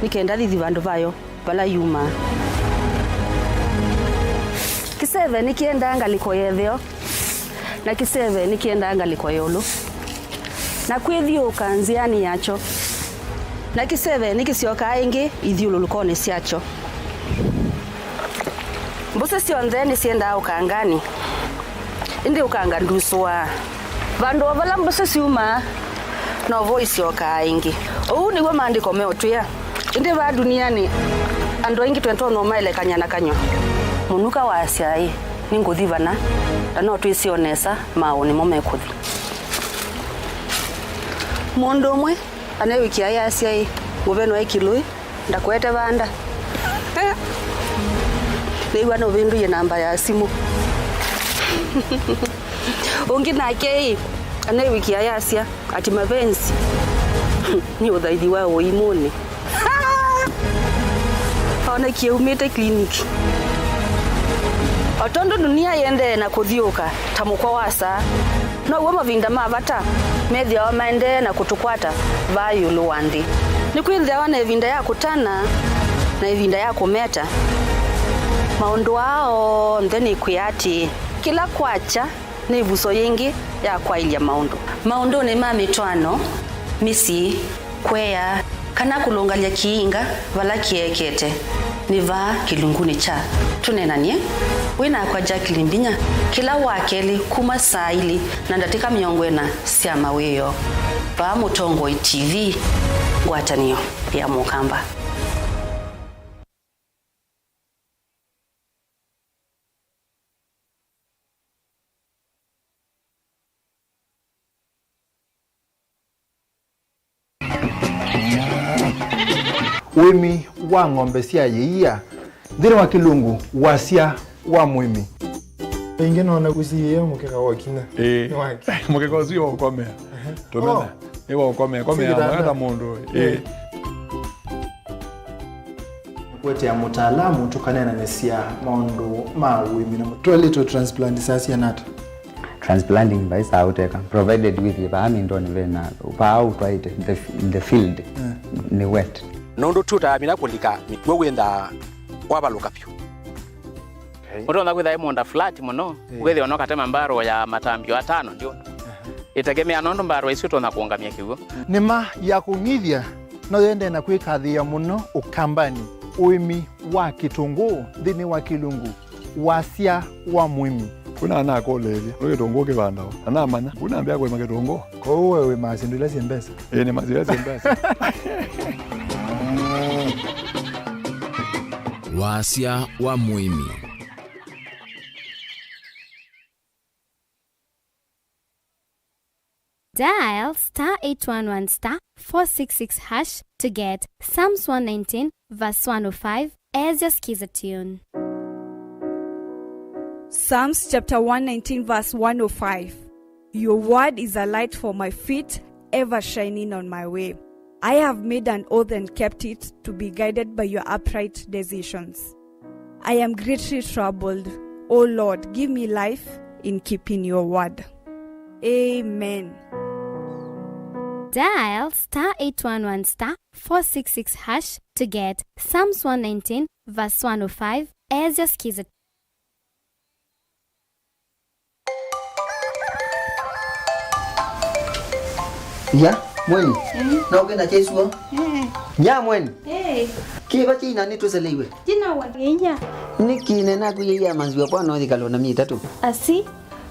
nĩ kenda thithi vandũ vayo vala yumaa. Kĩseve nĩkĩendaa ngalĩko ya ĩtheo, na kĩseve nĩkĩendaa ngalĩko ya ĩũlũ, na kwĩthyũũka nzĩanĩ yakyo, na kĩseve nĩkĩsyokaa ĩngĩ ithyũlũlũkonĩ syakyo. Mbũsĩ syonthe nĩsyendaa ũkanganĩ, ĩndĩ ũkanga ndusũaa. Vandũ o vala mbũsĩ syumaa, novo isyokaa ĩngĩ. Ũu nĩw'o Maandĩko meũtwĩa. Ĩndĩ vaa ndunianĩ, andũ aingĩ twĩtonya ũmaelekany'a na kanyw'a. Mũnuka waasya-ĩ, nĩngũthi vana, na no twĩsĩ o nesa maaũ nĩmo mekũthi. Mũndũ ũmwe aneewĩkĩa ayasya-ĩ, ngũve no ĩkilũĩ. Ndakwete vanda. Nĩw'a nũvĩndũie namba ya simũ. Ũngĩ nake-ĩ, aneewĩkĩa ayasya, Ati mavenzi nĩ ũthaithi wa ũimũnĩ. Onekie umĩte clinic. O tondũ ndunia yĩendee na kũthiũũka ta mũkwa wa saa, now'o mavinda ma vata methĩawa maendee na kũtũkwata vaa ĩũlũ wa nthĩ. Nĩkwĩthĩawa na ĩvinda ya kũtana na ĩvinda ya kũmeta. Maũndũ aa onthe nĩkwĩa atĩĩ, kĩla kwakya nĩ ĩvuso yĩngĩ ya kwaĩlya maũndũ. Maũndũnĩ ma mĩtwaano, mĩsyĩ, kũea, kana kũlũngalya kĩinga vala kĩekete, nĩ vaa kĩlungunĩ kya Tũneenany'e. Wĩ nakwa Jacqueline Mbinya kĩla Wakelĩ kuma saa ilĩ na ndatĩka mĩongo ĩna sya mawĩoo, vaa Mũtongoi T V, ngwatanĩo ya Mũkamba. Ũĩmi wa ng'ombe sya ĩia nthĩnĩ wa kĩlungu, wasya wa mũĩmi. Ĩngĩ nona kũsiĩĩa mũkeka wa kinya. Ĩĩ. Nĩ waki. Mũkeka ũsu wa ũkomea. Tũmena. Oh. Nĩ wa ũkomea. Komea. Sikitanda. Mwata mũndũ. Ĩĩ. Ĩĩ. Kũetea mũtaalamu tũkaneenanĩsya maũndũ ma ũĩmi na mũ-, toilet transplant saa siana ata? Transplanting vai saa ũteka, provided with vaa mindonĩ vena, vaa ũtwaĩte, the, the field, eh, nĩ wet. Nũndũ tũtamina kũlika mĩkw'ũ wĩnthaa kwavalũka vyũ. Okay. Ũtonya kwĩtha ĩ mũũnda flat mũno, eh, ũkethĩa no katema mbarũ ya matambio atano ndio. Aha. Ĩtegemea nũndũ mbarũ isu ũtonya kũũngamya kĩw'ũ. Nĩma ya kũng'ithya no yende na kwĩkathĩĩa mũno Ũkambanĩ, ũĩmi wa kĩtũngũũ nthĩnĩ wa kĩlungu, wasya wa mũĩmi. Kuna anakũlĩĩlya, nĩ kĩtũngũũ kĩvandawa? Na namanya, kuna ambĩa kũĩma kĩtũngũũ. Kwoou we wĩmaa syĩndũ ila syĩ mbesa? Ĩĩ, nĩmaa syĩndũ ila syĩ mbesa. Wasya wa mũĩmi. Dial star eight one one star four six six hash to get Psalms one nineteen verse one oh five as your skiza tune. Psalms chapter one nineteen verse one oh five. Your word is a light for my feet, ever shining on my way. I have made an oath and kept it, to be guided by your upright decisions. I am greatly troubled. O Lord, give me life in keeping your word. Amen. Dial star eight one one star four six six hash to get Psalms one nineteen verse one oh five as your skiza. Ya, mweni. Mm. Na ũkenda kyesuo? Eh. Ya, mweni. Eh. Kiva kina nĩ tũseleiwe. Jina wa nginya. Nĩ kine naku yeye manziwa kwa no thikalo na mĩĩ ĩtatũ. Asi,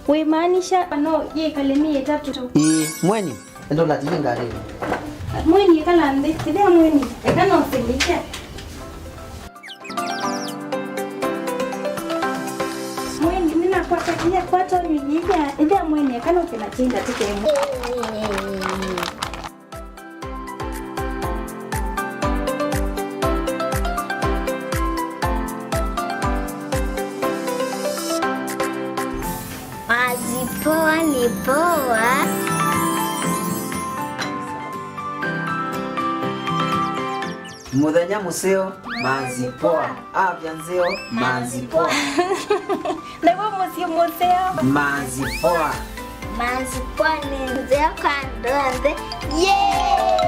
wĩmaanisha no yĩkale mĩĩ ĩtatũ? Ĩĩ, mweni. Endo la tili ngari. Mweni, ĩkala nthĩ. Ĩthĩa mweni. Eka no silike. Mweni, nĩnakwata kĩnya kwata ũnyunyĩthya, ĩthĩa mweni eka no kĩna kĩnda tũkemwe. Mazi poa ni poa. Mũthenya mũseo, manzi poa. Afya nzeo, manzi poa. Naw'o mũsyĩ mũseo. Manzi poa. Manzi poa nĩ nzeo kwa andũ onthe. Yay!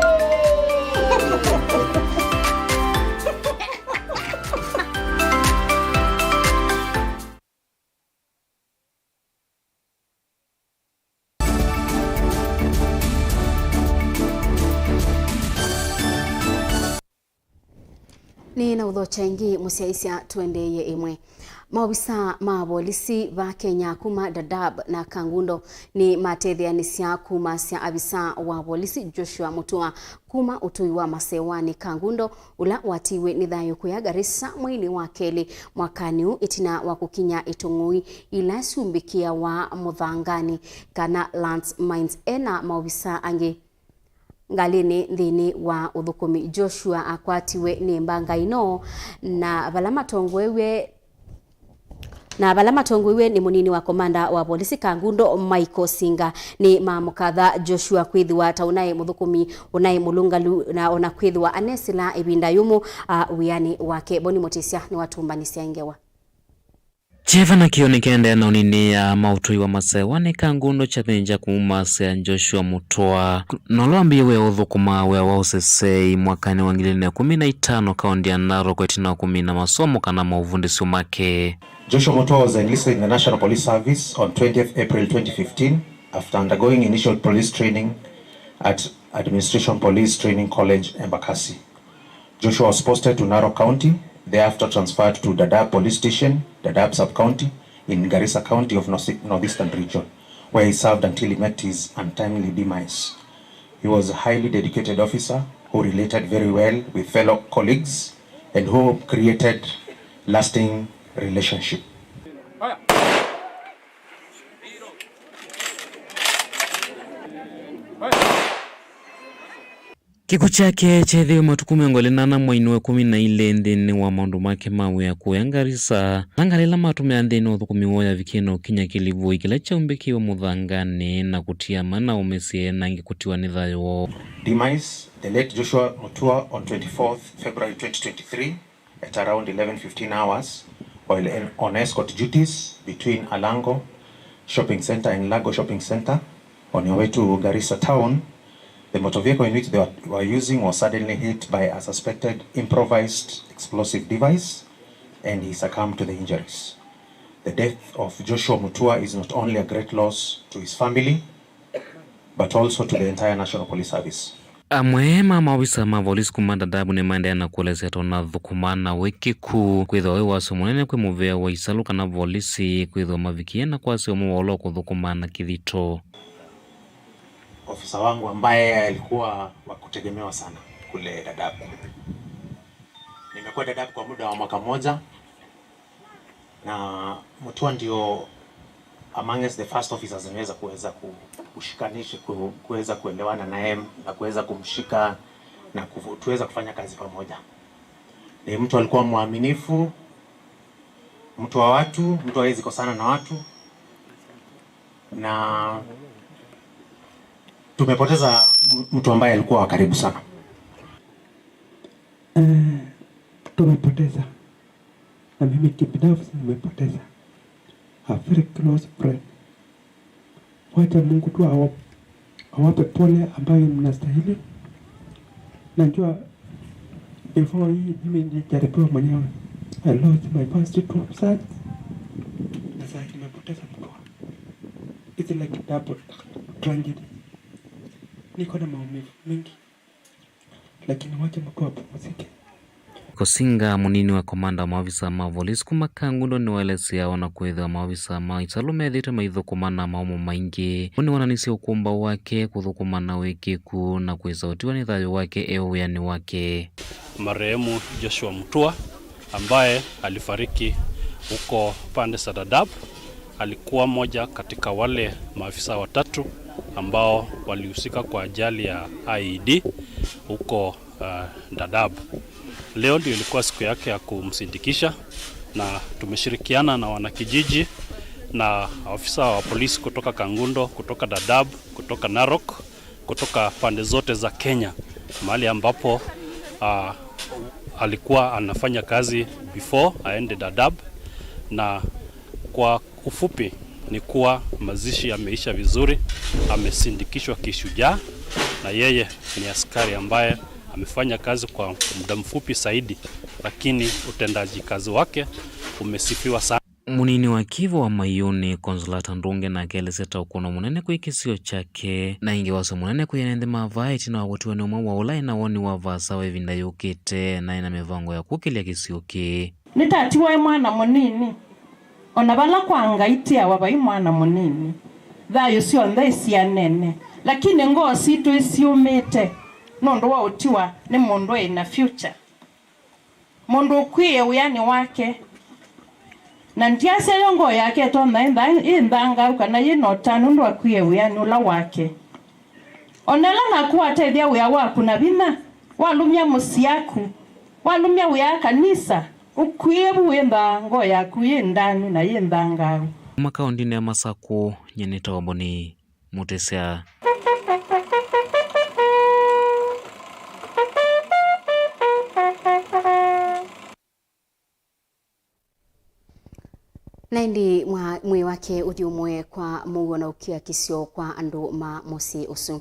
Nĩ na ũthokya ĩngĩ, mũsyaĩĩsya, tũendeeye ĩmwe. Maovisa ma volisi va Kenya kuma Dadaab na Kangundo nĩ matetheanĩsya kumasya avisa wa volisi Joshua Mutua kuma ũtũi wa masewanĩ Kangundo, ũla watiiwe nĩ thayũ kũya Garissa mweinĩ wa kelĩ mwakanĩ ũũ, ĩtina wa kũkinya itũng'ũi ila syumbĩkĩawa mũthanganĩ, kana lands mines, e na maovisa angĩ ngalĩnĩ nthĩnĩ wa ũthũkũmi. Joshua akwatiwe nĩ mbanga ĩno, na vala matongoew'e Na vala matongoiw'e nĩ mũnini wa komanda wa volisi Kangundo, Michael Singa, nĩ mamũkatha Joshua kwĩthĩwa ta ũnaĩ mũthũkũmi, ũnaĩ mũlũngalu, na ona kwĩthĩwa anesĩla ĩvinda yũmũ, a, wĩanĩ wake. Boni Mũtĩsya nĩwatũmbanĩsya ĩ ngewa. Kyeva na kĩo nĩkĩendee na ũnini ya maũtũi wa masewa nĩ Kangundo kyathĩnja kũmumasya Joshua Mutua, na ũla wambĩĩe wĩa ũthũkũmaa wĩa wa ũsesei mwakanĩ wa ngili ilĩ na ĩkũmi na itano kaũndi ya Narok ĩtina wa kũmina masomo kana maũvundĩsyo make. Joshua Mutua was enlisted in the National Police Service on twentieth April twenty fifteen after undergoing initial police training at Administration Police Training College, Embakasi. Joshua was posted to Narok County, thereafter transferred to Dadaab Police Station, Dadaab Sub-County, in Garissa County of North-, Northeastern Region, where he served until he met his untimely demise. He was a highly dedicated officer who related very well with fellow colleagues and who created lasting relationship. Kĩkw'ũ kyake kyeethĩiwe matukũ mĩongo ĩlĩ na ana mweinĩ wa ĩkũmi na ilĩ nthĩnĩ wa maũndũ make ma wĩa kũya Garissa. Na ngalĩ ĩla matũmĩa nthĩnĩ wa ũthũkũmi woo yavikie na ũkinya kĩlivũi kĩla kyaumbĩkĩiwe mũthanganĩ na kũtia mana ũmĩsye na angĩ kũtiwa nĩ thayũ woo. Demise, the late Joshua Mutua, on twenty-fourth February twenty twenty-three at around eleven fifteen hours while en-, on escort duties between Alango Shopping Centre and Lago Shopping Centre on your way to Garissa town. The motor vehicle in which they were, were using was suddenly hit by a suspected improvised explosive device and he succumbed to the injuries. The death of Joshua Mutua is not only a great loss to his family, but also to the entire National Police Service. Amwe ma maovisa ma volisi kuma Dadaab nĩmaendeea na kũelesya ta ũnathũkũma na wĩkĩku kwĩthĩwa wĩ wasyo mũnene kwĩ mũvĩa wa ĩsalũ kana volisi kwĩthĩwa mavikie na kwasya ũmwe wa ũla ũkũthũkũma na kĩthito. Ofisa wangu ambaye alikuwa wa kutegemewa sana kule Dadaab. Nimekuwa Dadaab kwa muda wa mwaka mmoja. Na Mutua ndio amongst the first officers nimeweza kuweza ku-, kushikanisha, ku-, kuweza kuelewana naye na kuweza kumshika na kufu-, tuweza kufanya kazi pamoja. Ni mtu alikuwa mwaminifu, mtu wa watu, mtu hawezi kosana na watu, na tumepoteza m-, mtu ambaye alikuwa wa karibu sana. Eh, tumepoteza. Na mimi kibinafsi nimepoteza a very close friend. Wacha Mungu tu awa-, awape pole ambayo mnastahili. Najua before hii mimi nilijaribiwa mwenyewe. I lost my first two sons. Na sasa nimepoteza mtu. It's like a double tragedy. Niko na maumivu mingi. Lakini wacha Mungu apumzike. Kosinga, mũnini wa komanda wa maovisa ma volisi kuma Kangundo, nĩwaelesya ona kwĩthĩwa maovisa ma ĩsalũ methĩĩtwe maithũkũma na maũmũ maingĩ, ũũ nĩwonanisye ũkũmbaũ wake kũthũkũma na wĩkĩku na kwĩsa ũtiwa nĩ thayũ wake e wĩanĩ wake. Marehemu Joshua Mutua ambaye alifariki huko pande za Dadaab alikuwa mmoja katika wale maafisa watatu ambao walihusika kwa ajali ya I E D huko, uh, Dadaab. Leo ndio ilikuwa siku yake ya kumsindikisha, na tumeshirikiana na wanakijiji na afisa wa polisi kutoka Kangundo, kutoka Dadaab, kutoka Narok, kutoka pande zote za Kenya, mahali ambapo, ah, alikuwa anafanya kazi before aende Dadaab. Na kwa ufupi ni kuwa mazishi yameisha vizuri, amesindikishwa kishujaa, na yeye ni askari ambaye amefanya kazi kwa muda mfupi zaidi, lakini utendaji kazi wake umesifiwa sana. Mũnini wa kĩvo wa Mayuni, Consolata Ndunge, nake aelesya ta ũkũno mũnene kwĩ kĩsio kyake, na ĩngĩ wasyo mũnene kwĩ ene nthĩ ma vaa ĩtina wa kũtiwa nĩ ũmwe wa ũla ena woni wa vaasa wa ĩvinda yũkĩte, na ena mĩvango ya kũkĩlya kĩsio kĩĩ. Nĩtatiwa e mwana mũnini, o na vala kwa Ngai tĩawa vai mwana mũnini. Thayũ syonthe isianene, lakini ngoo sitũ isiũmĩte nũndũ wa ũtiwa nĩ mũndũ ĩna future. Mũndũ ũkw'ĩĩe wĩanĩ wake. Na ndyasya yo ngoo yake ĩtonya ĩntha-, ĩ nthangau kana yĩ na ũtanu nũndũ akw'ĩĩe wĩanĩ ũla wake. O na ĩla naku watethya wĩa waku na vinya, walũmya mũsyĩ aku, walũmya wĩa kanisa, Ũkw'ĩĩvu wĩmbaa, ngoo yaku yĩ ndanu na yĩ nthangaau. Kuma kaũndĩnĩ ya Masakũ, nyie nĩtawa Boni Mũtĩsya. Na ĩndĩ mwa-, mwĩĩ wake ũthyũmũe kwa mũuo na ũkiakisyo kwa andũ ma mũsyĩ ũsu.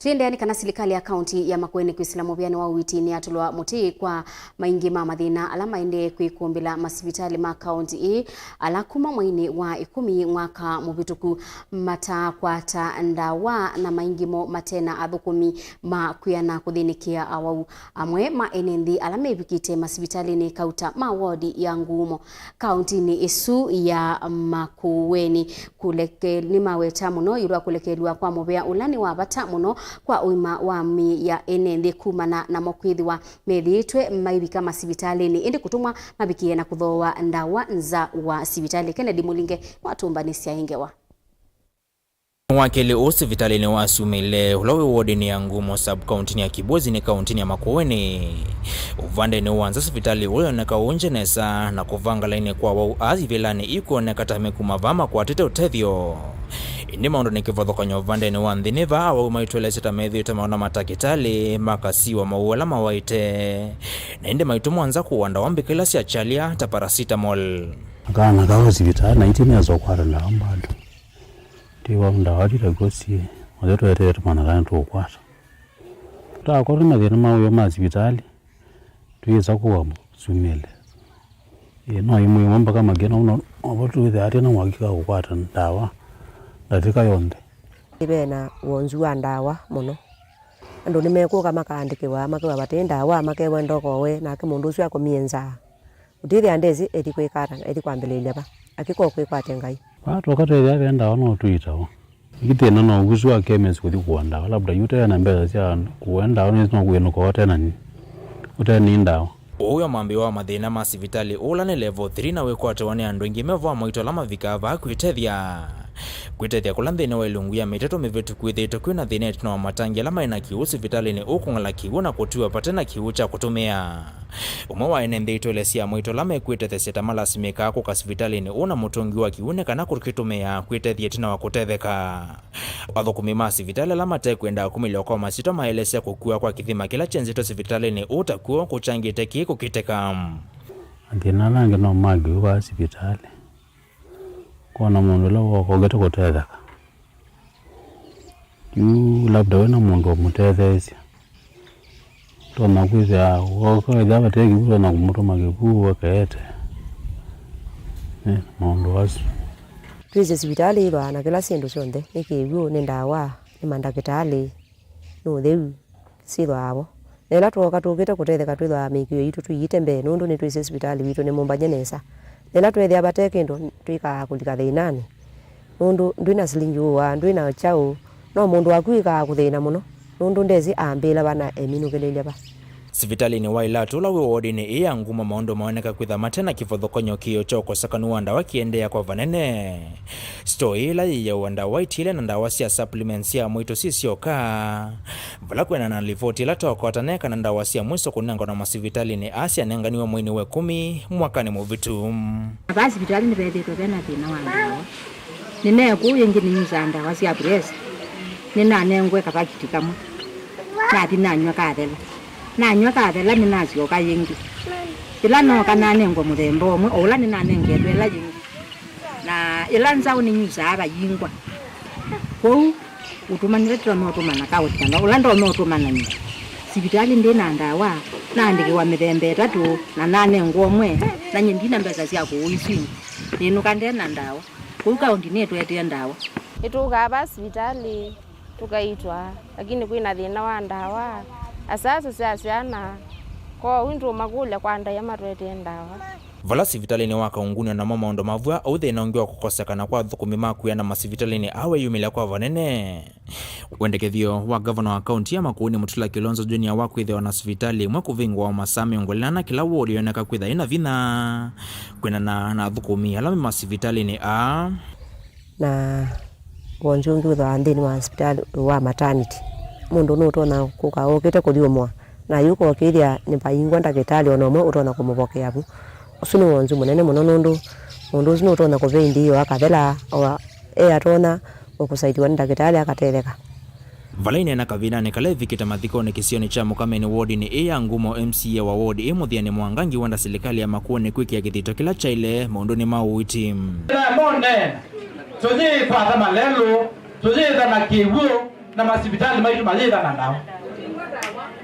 Tũiendeea nĩ kana silikalĩ ya kaũnti ya Makueni kwĩsĩla mũvĩanĩ wa ũiiti nĩyatũlwa mũtĩ kwa maingĩ ma mathĩna ala maendee kwĩkũmbĩla masivitalĩ ma kaũnti ĩĩ, ala kuma mweinĩ wa ĩkũmi mwaka mũvĩtũku mataakwata ndawa, na maingĩ mo mate na athũkũmi ma kwĩana kũthĩnĩkĩa awau. Amwe ma ene nthĩ ala mevikĩte masivitalĩnĩ kauta ma wodi ya Ngumo kaũntinĩ ĩsu ya Makueni kũleke-, nĩmaweta mũno ĩũlũ wa kũlekelw'a kwa mũvea ũla nĩ wa vata mũno kwa ũima wa mĩĩ ya ene nthĩ kumana namo kwĩthĩwa methĩĩtwe maivika masivitalĩnĩ, ĩndĩ kũtũmwa mavikĩe na kũthooa ndawa nza wa sivitalĩ. Kennedy Mũlinge nĩwatũmbanĩsya ĩ ngewa. Wa kelĩ ũũ sivitalĩnĩ wa Sumile, ũla wĩ wodinĩ ya Ngumo sub-kauntinĩ ya Kibwezi nĩ kauntinĩ ya Makueni. Ũvandenĩ wa nza, sivitalĩ ũũ yoneka ũngye nesa na kũvanga lainĩ kwa wau aa ivĩlanĩ ikwoneka ta mekuma vaa makwatĩte ũtethyo. Ĩndĩ maũndũ nĩ kĩvathũkany'o ũvandenĩ wa nthĩ nĩ vaa awau maitwelesya ta methĩĩtwe maona matakĩtalĩ makasiwa mawau ala mawaĩte, na ĩndĩ maitũmwa nza kũũa ndawa mbika ila sya kyalya ta paracetamol. Kana kawa sivitalĩ na iti nesa ũkwata ndawa mbando. Tiwa ndawa titakw'o syĩ, othe tweteete tũmanya kana tũũkwata. Tũtakorwo na mathĩna ma ũyo ma sivitalĩ, twĩsa kũwa Sumile. Ĩĩ, no imwe imwe mpaka makĩna ũno, ovo twĩthĩa atĩ na ũhakika wa kũkwata ndawa ndatĩka yonthe. Ve na wonzu wa ndawa mũno. Andũ nĩmekũka makaandĩkĩwa, makewa vate ndawa, makewa ndokowe, nake mũndũ ũsu akomie nzaa. Ũtĩthĩa ndesĩ ethi kwĩka ata, ethi kwambĩlĩĩlya va, akĩko kwĩkwatya Ngai. Vaa twoka twethĩa ve ndawa no tũitawa. Ĩngĩ thĩna no ũsu wa chemist kũthi kũa ndawa, labda yu ũte na mbesa sya kũa ndawa, nĩsĩ no kwĩnũka ũte na nĩ, ũte nĩ ndawa. Ũũ wĩ mwambĩĩo wa mathĩna ma sivitalĩ ũla nĩ level three na wĩkwatĩwa nĩ andũ aingĩ me vaa maitũ ala mavikaa vaa kwĩtethya. Kwĩtethya kũla nthĩnĩ wa ĩlungu ya mĩtatũ mĩvĩtũku kwĩthĩĩtwe kwĩ na thĩna ĩtina wa matangi ala maĩ na kĩw'ũ sivitalĩnĩ ũũ kũng'ala kĩw'ũ na kũtiwa vate na kĩw'ũ kya kũtũmĩa. Ũmwe wa ene nthĩ ĩtũelesya amwe ĩtũ ala mekwĩtethesya ta malasimĩkaa kũka sivitalĩnĩ ũũ na mũtũngi wa kĩw'ũ nĩ kana kũkĩtũmĩa kwĩtethya ĩtina wa kũtetheka. Athũkũmi ma sivitalĩ ala mate kwenda kũmĩlya kwa masyĩtwa maelesya kũkw'a kwa kĩthima kĩla kyenzĩtwe sivitalĩnĩ ũũ ta kw'o kũkyangĩte kĩĩ kũkitĩka. Mathĩna ala angĩ no ma kĩw'ũ vaa sivitalĩ. Kona mũndũ ũla wokete kũtetheka. Yu labda wĩna mũndũ ũmũtetheesya. Tonya kwĩthĩa, wokethĩa vate kĩw'ũ, tonya kũmũtũma kĩw'ũ akeete. Eh, maũndũ asu. Twĩsĩ sivitalĩ ĩthwaa na kĩla syĩndũ syonthe, nĩ kĩw'ũ, nĩ ndawa, nĩ mandakĩtalĩ, nĩ ũtheu. Syĩthwaa vo. Na ĩla twooka tũkĩte kũtetheka, twĩthwaa mĩĩkĩĩo yitũ tũiĩte mbee, nũndũ nĩtwĩsĩ sivitalĩ witũ nĩ mũmbanye nesa. Na ĩla tweethĩa vate kĩndũ, twĩkaa kũlika thĩnanĩ, nũndũ ndwĩ na silingi ũaa, ndwĩ na kyaũ. No mũndũ waku wĩkaa kũthĩna mũno, nũndũ ndesĩ ambĩĩla va na eminũkĩlĩlya va. Sivitalĩnĩ wa Ilatu, ũla wĩ wodinĩ ĩĩ ya Ngumo, maũndũ maoneka kwĩtha mate na kĩvathũkany'o kĩoo kya ũkosekanu wa ndawa kĩendeea kwa vanene. Store ĩla yĩyawa ndawa itiele na ndawa sya supplements sya mwaitũ syĩ syoka. Vala kwĩanana na livoti ĩla twakwata nĩ kana ndawa sya mwiso kũnengwa na masivitalĩnĩ aa syanenganiwe mweinĩ wa ĩkũmi mwakanĩ mũvĩtu. Vaa sivitalĩ nĩvethĩĩtwe ve na thĩna wa ndawa. Nĩneekũu ĩngĩ nĩnyusaa ndawa sya pressure. Nĩnanengwe kavakiti kamwe. Nathi nanyw'a kathela. Nanyw'a kathela nĩnasyoka yĩngĩ. Ĩla nooka nanengwa mũthemba ũmwe, o ũla nĩnanengetwe ĩla yĩngĩ. Na ĩla nzaũ nĩnyusaa vayingwa. Kwoou, ũtũmanĩle tũla meũtũmana kaũtana, ũla ndomeũtũmanany'a. Sivitalĩ ndĩ na ndawa, naandĩkĩwa mĩthemba ĩtatũ, na nanengwa ũmwe, na nyie ndina mbesa sya kũũ isu. Nĩnũka nde na ndawa. Kũu kaũnti nĩtũetee ndawa. Nĩtũkaa vaa sivitalĩ, tũkaitwa, lakini kwĩna thĩna wa ndawa. Asasi sya syana, kwoou nĩtũmakũlya kwa ndaĩa matũetee ndawa. Vala sivitalĩnĩ wa Kaungunĩ namo maũndũ mavw'a, ũu thĩna ũngĩ wa kũkosekana kwa athũkũmi ma kwĩana masivitalĩnĩ aa weyumĩlya kwa vanene. Wendekethyo wa ngavana wa kaunti ya Makueni Mutula Kilonzo Junior wa kwĩthĩwa na sivitalĩ ĩmwe kũvingũwa masaa mĩongo ĩlĩ na ĩna kĩla wodi yoneka kwĩtha ĩna vinya kwĩanana na athũkũmi ala me masivitalĩnĩ aa. Na wonzu ũngĩ wĩthĩawa nthĩnĩ wa sivitalĩ wa maternity. Mũndũ nũtonya kũka ũkĩte kũthyũmũa, na yu ũkokĩthya nĩvaingwa ndakĩtalĩ ona ũmwe ũtonya kũmũvokea vu. Ũsu nĩ wonzu mũnene mũno, nũndũ mũndũ ũsu nũtonya kũvĩndĩĩwa akathela o e atonya o kũsaithiwa nĩ ndakĩtalĩ akatetheka. Vala ineena kavindanĩ kala ĩvikĩte mathikonĩ kĩsionĩ kya Mũkameni wodinĩ ĩĩ ya Ngumo, M C A wa ward ĩĩ Mũthĩanĩ Mwangangi wenda silikalĩ ya Makueni kwĩkĩa kĩthito kĩla kyaĩle maũndũnĩ ma ũiiti. Namo neena, tũyĩkwata malelũ, tũyĩtha na kĩw'ũ, na masivitalĩ maitũ mayĩtha na ndawa.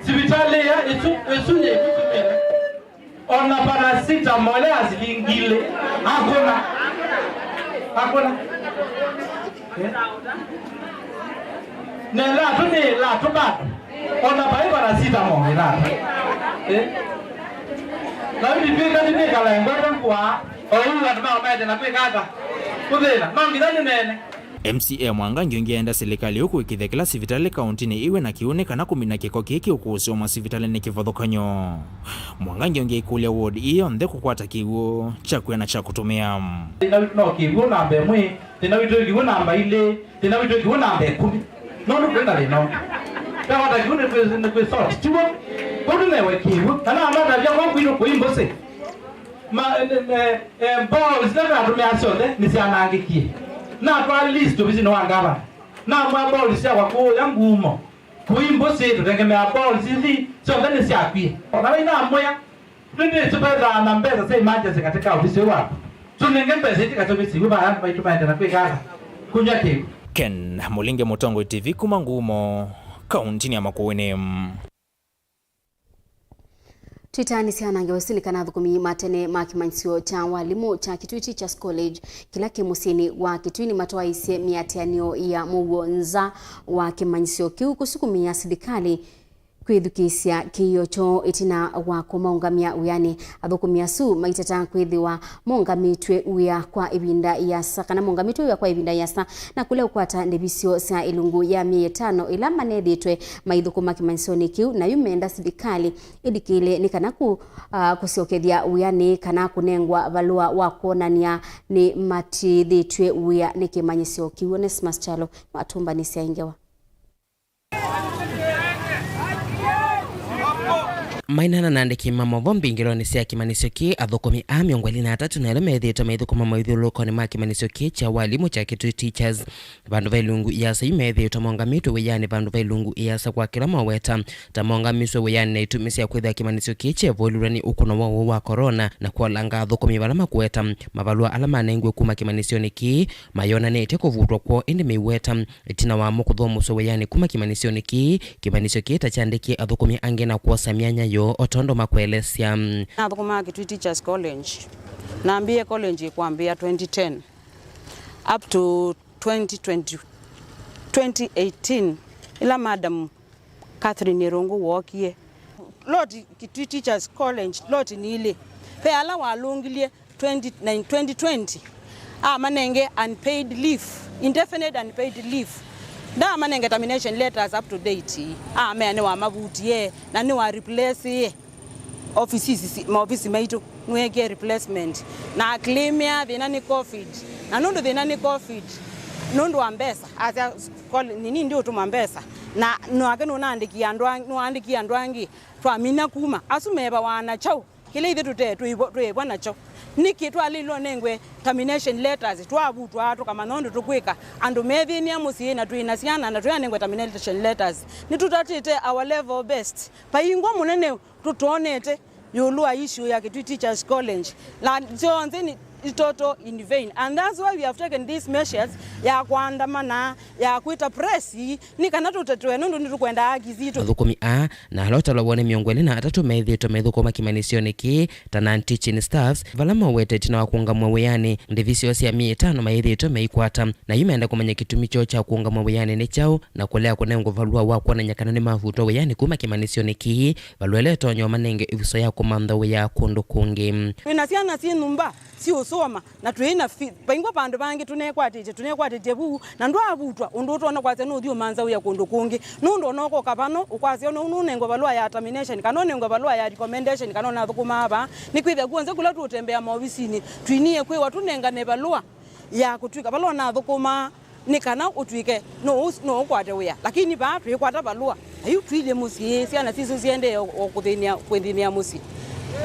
Sivitalĩ ĩya ĩsu, ĩsu yĩkũtumĩle. Ona paracetamol ya silingi ilĩ. Hakuna. Hakuna. Eh? Na ĩlatũ nĩ ĩlatũ bado. Ona vai paracetamol ĩlatũ. Eh? Na yu nditwĩka nĩnĩkala ngwete ngũa. O ũu andũ mao maende na kwĩka ata? Kũthĩna. No nginya nĩneene. M C A Mwangangi ũngĩ enda silikalĩ ũkũĩkĩthya kĩla sivitalĩ kaũntĩnĩ ĩw'e na kĩw'ũ nĩ kana kũmina kĩko kĩĩ kĩũkũsĩwa masivitalĩnĩ kĩvathũkany'o. Mwangangi ũngĩ aikũlya ward ii yonthe kũkwata kĩw'ũ kya kwĩa na kya kũtũmĩa. Thĩna witũ no kĩw'ũ namba ĩmwe, thĩna witũ kĩw'ũ namba ilĩ, thĩna witũ kĩw'ũ namba ĩkũmi. Nũndũ twĩ na thĩna ũngĩ. Twawata kĩw'ũ nĩkwĩ, nĩkwĩ salt, tiw'o? Kũu tũnewe kĩw'ũ. Na namatavya kwa kwitũ kũi mbũsĩ. Ma, ne, ne, eh, balls ila natũmĩa syonthe nĩsyanangĩkie. Natwaa list ovisinĩ wa ngavana. Namwĩa balls syakwa kũũya Ngumo. Kũi mbũsĩ tũtengemeaa balls ithi syonthe nĩsyakwie. O na vai namwĩa, nĩndĩsĩ vethaa na mbesa sya emergency katika ovisi ũũ waku. Tũnenge mbesa iti katika ovisi ũũ vaya andũ maitũ maende na kwĩka ata? Kũnyw'a kĩw'ũ. Ken Mũlinge, Mũtongoi T V kuma Ngumo, kaũntĩnĩ ya Makueni. Twĩtaanĩsya na ngewa isu nĩ kana athũkũmi ma tene ma kĩmanyĩsyo kya walimũ kya Kitui Teachers College kĩla kĩ mũsyĩnĩ wa Kitui nĩmatwaĩisye mĩatĩanĩo ya mũuo nza wa kĩmanyĩsyo kĩu kũsukumĩa silikalĩ kwĩthukĩĩsya kĩĩo kyoo ĩtina wa kũmaũngamya wĩanĩ. Athũkũmi asu maitata kwĩthĩwa maũngamĩtw'e wĩa kwa ĩvinda ĩasa, kana maũngamĩtw'e wĩa kwa ĩvinda ĩasa, na kũlea kũkwata ndĩvi syoo sya ĩlungu ya myei ĩtano ĩla manethĩĩtwe maithũkũma kĩmanyĩsyonĩ kĩu, na yu meenda silikalĩ ĩlikĩle nĩ kana kũ-, ah, kũsyokethya wĩanĩ kana kũnengwa valũa wa kwonany'a nĩmatiĩthĩtw'e wĩa nĩ kĩmanyĩsyo kĩu. Onesmus Kyalo nĩwatũmbanĩsya ĩ ngewa. Maineena na andĩki ma maũvoo mbingĩlonĩ sya kĩmanyĩsyo kĩĩ, athũkũmi aa mĩongo ĩlĩ na atatũ na elĩ methĩĩtwe maithũkũma mawĩthyũlũlũkonĩ ma kĩmanyĩsyo kĩĩ kya walimũ kya Kitui Teachers vandũ va ilungu iasa. Yu methĩĩtwe maũngamĩtwe wĩanĩ vandũ va ilungu iasa kwa kĩla maweta ta maũngamiswe wĩanĩ na itumi sya kwĩthĩa kĩmanyĩsyo kĩĩ kyevolilw'a nĩ ũkũno wa ũwau wa corona na kwolanga athũkũmi vala makũweta mavalũa ala manengiwe kuma kĩmanyĩsyonĩ kĩĩ mayonanĩtye kũvutwa kwoo, ĩndĩ mĩweta ĩtina wa mo kũthũmũsw'a wĩanĩ kuma kĩmanyĩsyonĩ kĩĩ, kĩmanyĩsyo kĩĩ ta kyandĩkie athũkũmi angĩ na kwosa myanya yoo, o tondũ makũelesya. Nathũkũmaa Kitui Teachers College. Nambĩĩe college kwambĩĩa twenty ten up to twenty twenty, twenty eighteen, ĩla Madam Catherine Irungu wookie. Lot Kitui Teachers College, lot nĩ ilĩ. Ve ala walũngilye twenty, nine, twenty twenty, amanenge unpaid leave, indefinite unpaid leave. Ndaamanenge termination letters up to date. Amea nĩwamavutie na nĩwa replace offices, maofisi maitũ, nĩweekie replacement. Na aclaimĩa thĩna nĩ covid. Na nũndũ thĩna nĩ covid, nũndũ wa mbesa, asya, "Kol-, nini ndiũtũma mbesa." Na nake nũnaandĩkie andũ ang-, nũandĩkie andũ angĩ, twamina kuma. Asu mevawa na kyaũ? Kĩla ithyĩ tũte twĩvo-, twĩĩvwa nakyo. Nĩkĩ twalĩlwe nengwe termination letters, twavutwa tũkamanya ũndũ tũkwĩka? Andũ methĩnĩa mũsyĩ na twĩ na syana na tũyanengwe termination letters. Nĩtũtatĩte our level best. Vaingwa mũnene tũtonete ĩũlũ wa issue ya Kitui Teachers College. Na syonthe nĩ total in vain. And that's why we have taken these measures ya kwandamana, ya kwĩta press, nĩ kana tũtetwe, nũndũ nĩtũkwenda haki sitũ. Athũkũmi aa na ala ũtalo woo nĩ mĩongo ĩlĩ na atatũ methĩĩtwe maithũkũma kĩmanyĩsyonĩ kĩĩ ta non-teaching staffs, vala mawete ĩtina wa kũũngamw'a wĩanĩ, ndĩvi syoo sya myei ĩtano mayĩthĩĩtwe maikwata, na yu menda kũmanya kĩtumi kyoo kya kũũngamw'a wĩanĩ nĩ kyaũ, na kũlea kũnengwa valũa wa kwonany'a kana nĩmavutwa wĩanĩ kuma kĩmanyĩsyonĩ kĩĩ, valũa ĩla ĩtonya ũmanenge ĩvuso ya kũmantha wĩa kũndũ kũngĩ. Twĩ na syana syĩ nyũmba siũsoma, na twĩ na fi-, vaingwa vandũ vangĩ tũnekwatĩtye, tũnekwatĩtye vu, na ndwavutwa ũndũ ũtonya kwasya nũthi ũmantha wĩa kũndũ kũngĩ. Nũndũ ona ũkoka vano, ũkwasya ũna ũnũnengwe valũa ya termination, kana ũnengwe valũa ya recommendation, kana ũnathũkũmaa vaa. Nĩkwĩthĩa kw'onthe kũla tũũtembea maovisinĩ, twinie kwĩwa tũnengane valũa ya kũtw'ĩka vala ũnathũkũmaa, nĩ kana ũtw'ĩke no ũs-, no ũkwate wĩa. Lakini vaa twĩkwata valũa, na yu tũilye mũsyĩ, syana sitũ siendee o, o kũthĩnĩa, kwĩthĩnĩa mũsyĩ.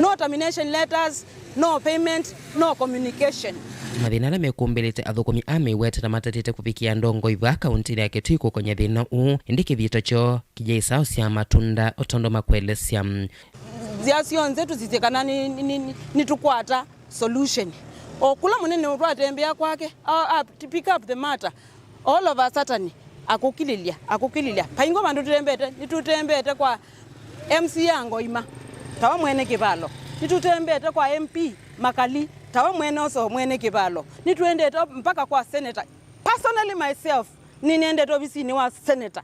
No termination letters, No payment, no communication. Mathĩna ala mekũmbĩlĩte athũkũmi a mĩwetano matatĩte kũvikĩa ndongoi vaa kaũntĩnĩ ya Kitui kũkony'a thĩna ũũ, ĩndĩ kĩthito kyoo kĩyĩsaũsya matunda, o tondũ makwelesya. Nzĩa syonthe tũsisye kana nĩ, nĩ, nĩ, nĩtũkwata solution. O kũla mũnene ũtwatembea kwake, a, a, pick up the matter. All of a sudden, akũkilĩlya, akũkilĩlya. Paingwa vandũ tũtembete, nĩtũtembete kwa M C A Ngoima, tawa mwene kĩvalo. Nĩtũtembete kwa M P Makali, tawa mwene ũso mwene kĩvalo. Nĩtũendete mpaka kwa senator. Personally myself, nĩnendete ovisinĩ wa senator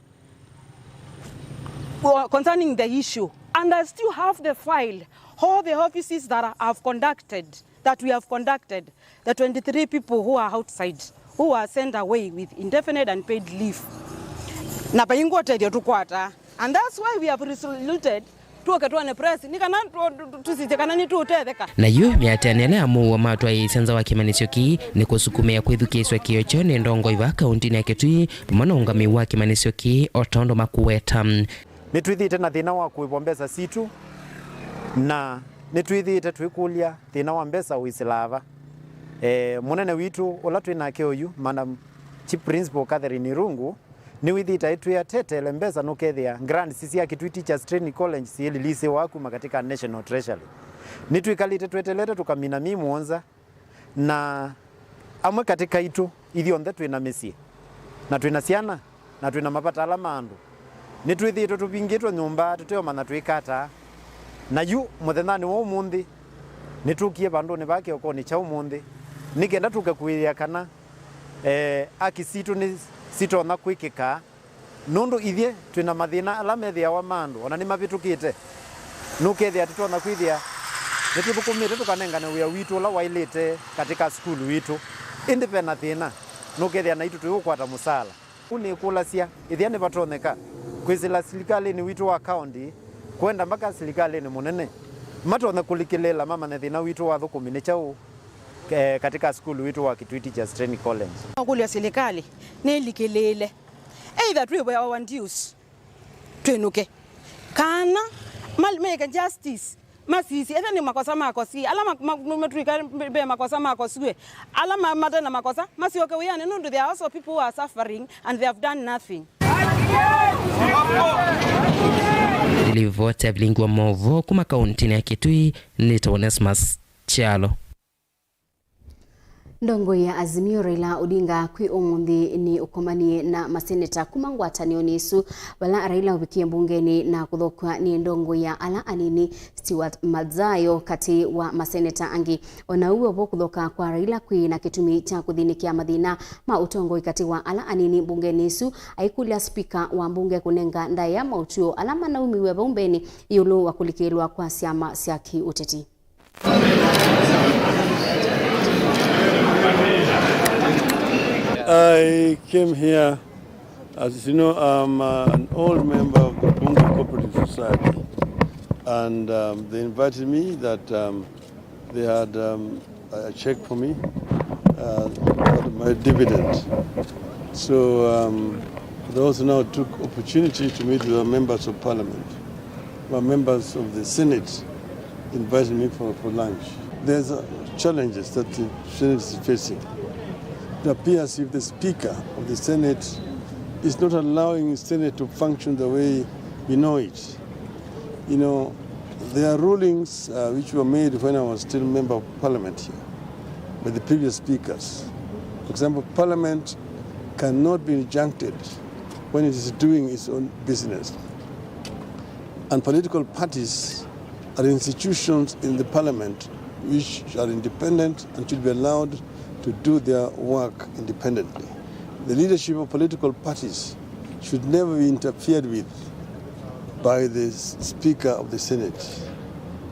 concerning the issue. And I still have the file, all the offices that I have conducted, that we have conducted, the twenty-three people who are outside, who were sent away with indefinite unpaid leave. Na vaingwa ũtethyo tũkwataa. And that's why we have resoluted tũke twone press, nĩ kana tũ-, tũ-, tũ-, tũsisye kana nĩtũũtetheka. Na yu mĩatĩanĩo ĩla ya mũuo matwaĩĩsya nza wa kĩmanyĩsyo kĩĩ nĩ kũsukumĩa kwĩthukĩĩsw'a kĩĩo kyoo nĩ ndongoi vaa kaũntĩnĩ ya Kitui, vamwe na ũngamĩi wa kĩmanyĩsyo kĩĩ, o tondũ makũweta. Nĩtwĩthĩĩte na thĩna wa kũĩvwa mbesa sitũ, na nĩtwĩthĩĩte twĩkũlya thĩna wa mbesa ũĩsĩlaa va. E, mũnene witũ ũla twĩ nake oyu, Madam Chief Principal Catherine Irungu, nĩwĩthĩĩte aitwĩa, "Tetele mbesa nũkethĩa grants sya Kitui Teachers Training College syĩlilisĩwa kuma katika National Treasury." Nĩtwĩkalĩte twetelete tũkamina myei mũonza, na amwe katĩ kaitũ ithyonthe twĩ na mĩsyĩ, na twĩ na syana, na twĩ na mavata ala ma andũ. Nĩtwĩthĩĩtwe tũvingĩtwe nyũmba tũteũmanya twĩka ata. Na yu mũthenyanĩ wa ũmũnthĩ, nĩtũkie vandũnĩ vaa kĩokonĩ kya ũmũnthĩ, nĩ kenda tũke kũĩĩa kana, e, aki sitũ nĩ sitonya kwĩkĩka. Nũndũ ithyĩ twĩ na mathĩna ala methĩawa ma andũ, o na nĩmavĩtũkĩte. Nũkethĩa tũtonya kwĩthĩa nĩtũthũkũmĩte tũkanengane wĩa witũ ũla waĩlĩte katĩ ka sukulu witũ, ĩndĩ ve na thĩna, nũkethĩa naitũ tũiũkwata mũsaala. Ũu nĩkũlasya, ĩthĩa nĩvatonyeka kwĩsĩla silikalĩnĩ witũ wa kaũntĩ, kwenda mpaka silikalĩnĩ mũnene, matonye kũlikĩlĩĩla mamanye thĩna witũ wa athũkũmi nĩ kyaũ, eh, katĩ ka sukulu witũ wa Kitui Teachers Training College. Kũlya silikalĩ nĩlikĩlĩĩle. Either twĩwe our dues, twĩnũke. Kana ma-, make justice, masisye, ethĩwa nĩ makosa makosie, ala ma-, ma-, ma-, matwĩka ve makosa makosiwe, ala ma-, mate na makosa, masyoke wĩanĩ, nũndũ there are also people who are suffering and they have done nothing. Nĩ livoti ya vilingi wa maũvoo kuma kaũntĩnĩ ya Kitui, nĩtawa Onesmus Kyalo. Ndongoi ya Azimio Raila Odinga kwĩ ũmũnthĩ nĩ ũkomanie na maseneta kuma ngwatanĩonĩ ĩsu, vala Raila ũvikie mbungenĩ na kũthokw'a nĩ ndongoi ya ala anini Stewart Madzayo katĩ wa maseneta angĩ. O na ũu vo kũthoka kwa Raila kwĩ na kĩtumi kya kũthĩnĩkĩa mathĩna ma ũtongoi katĩ wa ala anini mbungenĩ ĩsu, aikũlya spika wa mbunge kũnenga ndaĩa maũtw'ĩo ala manaumiw'e vau mbeenĩ ĩũlũ wa kũlikĩlwa kwa syama sya kĩ-ũteti. I came here, as you know, I'm uh, an old member of the Bunge Cooperative Society, and um, they invited me that um, they had um, a check for me, uh, my dividend. So um, they also now took opportunity to meet with the members of parliament. My members of the Senate invited me for, for lunch. There's uh, challenges that the Senate is facing. It appears if the Speaker of the Senate is not allowing the Senate to function the way we know it. You know, there are rulings uh, which were made when I was still member of parliament here by the previous speakers. For example, parliament cannot be injuncted when it is doing its own business. And political parties are institutions in the parliament which are independent and should be allowed to do their work independently. The leadership of political parties should never be interfered with by the Speaker of the Senate.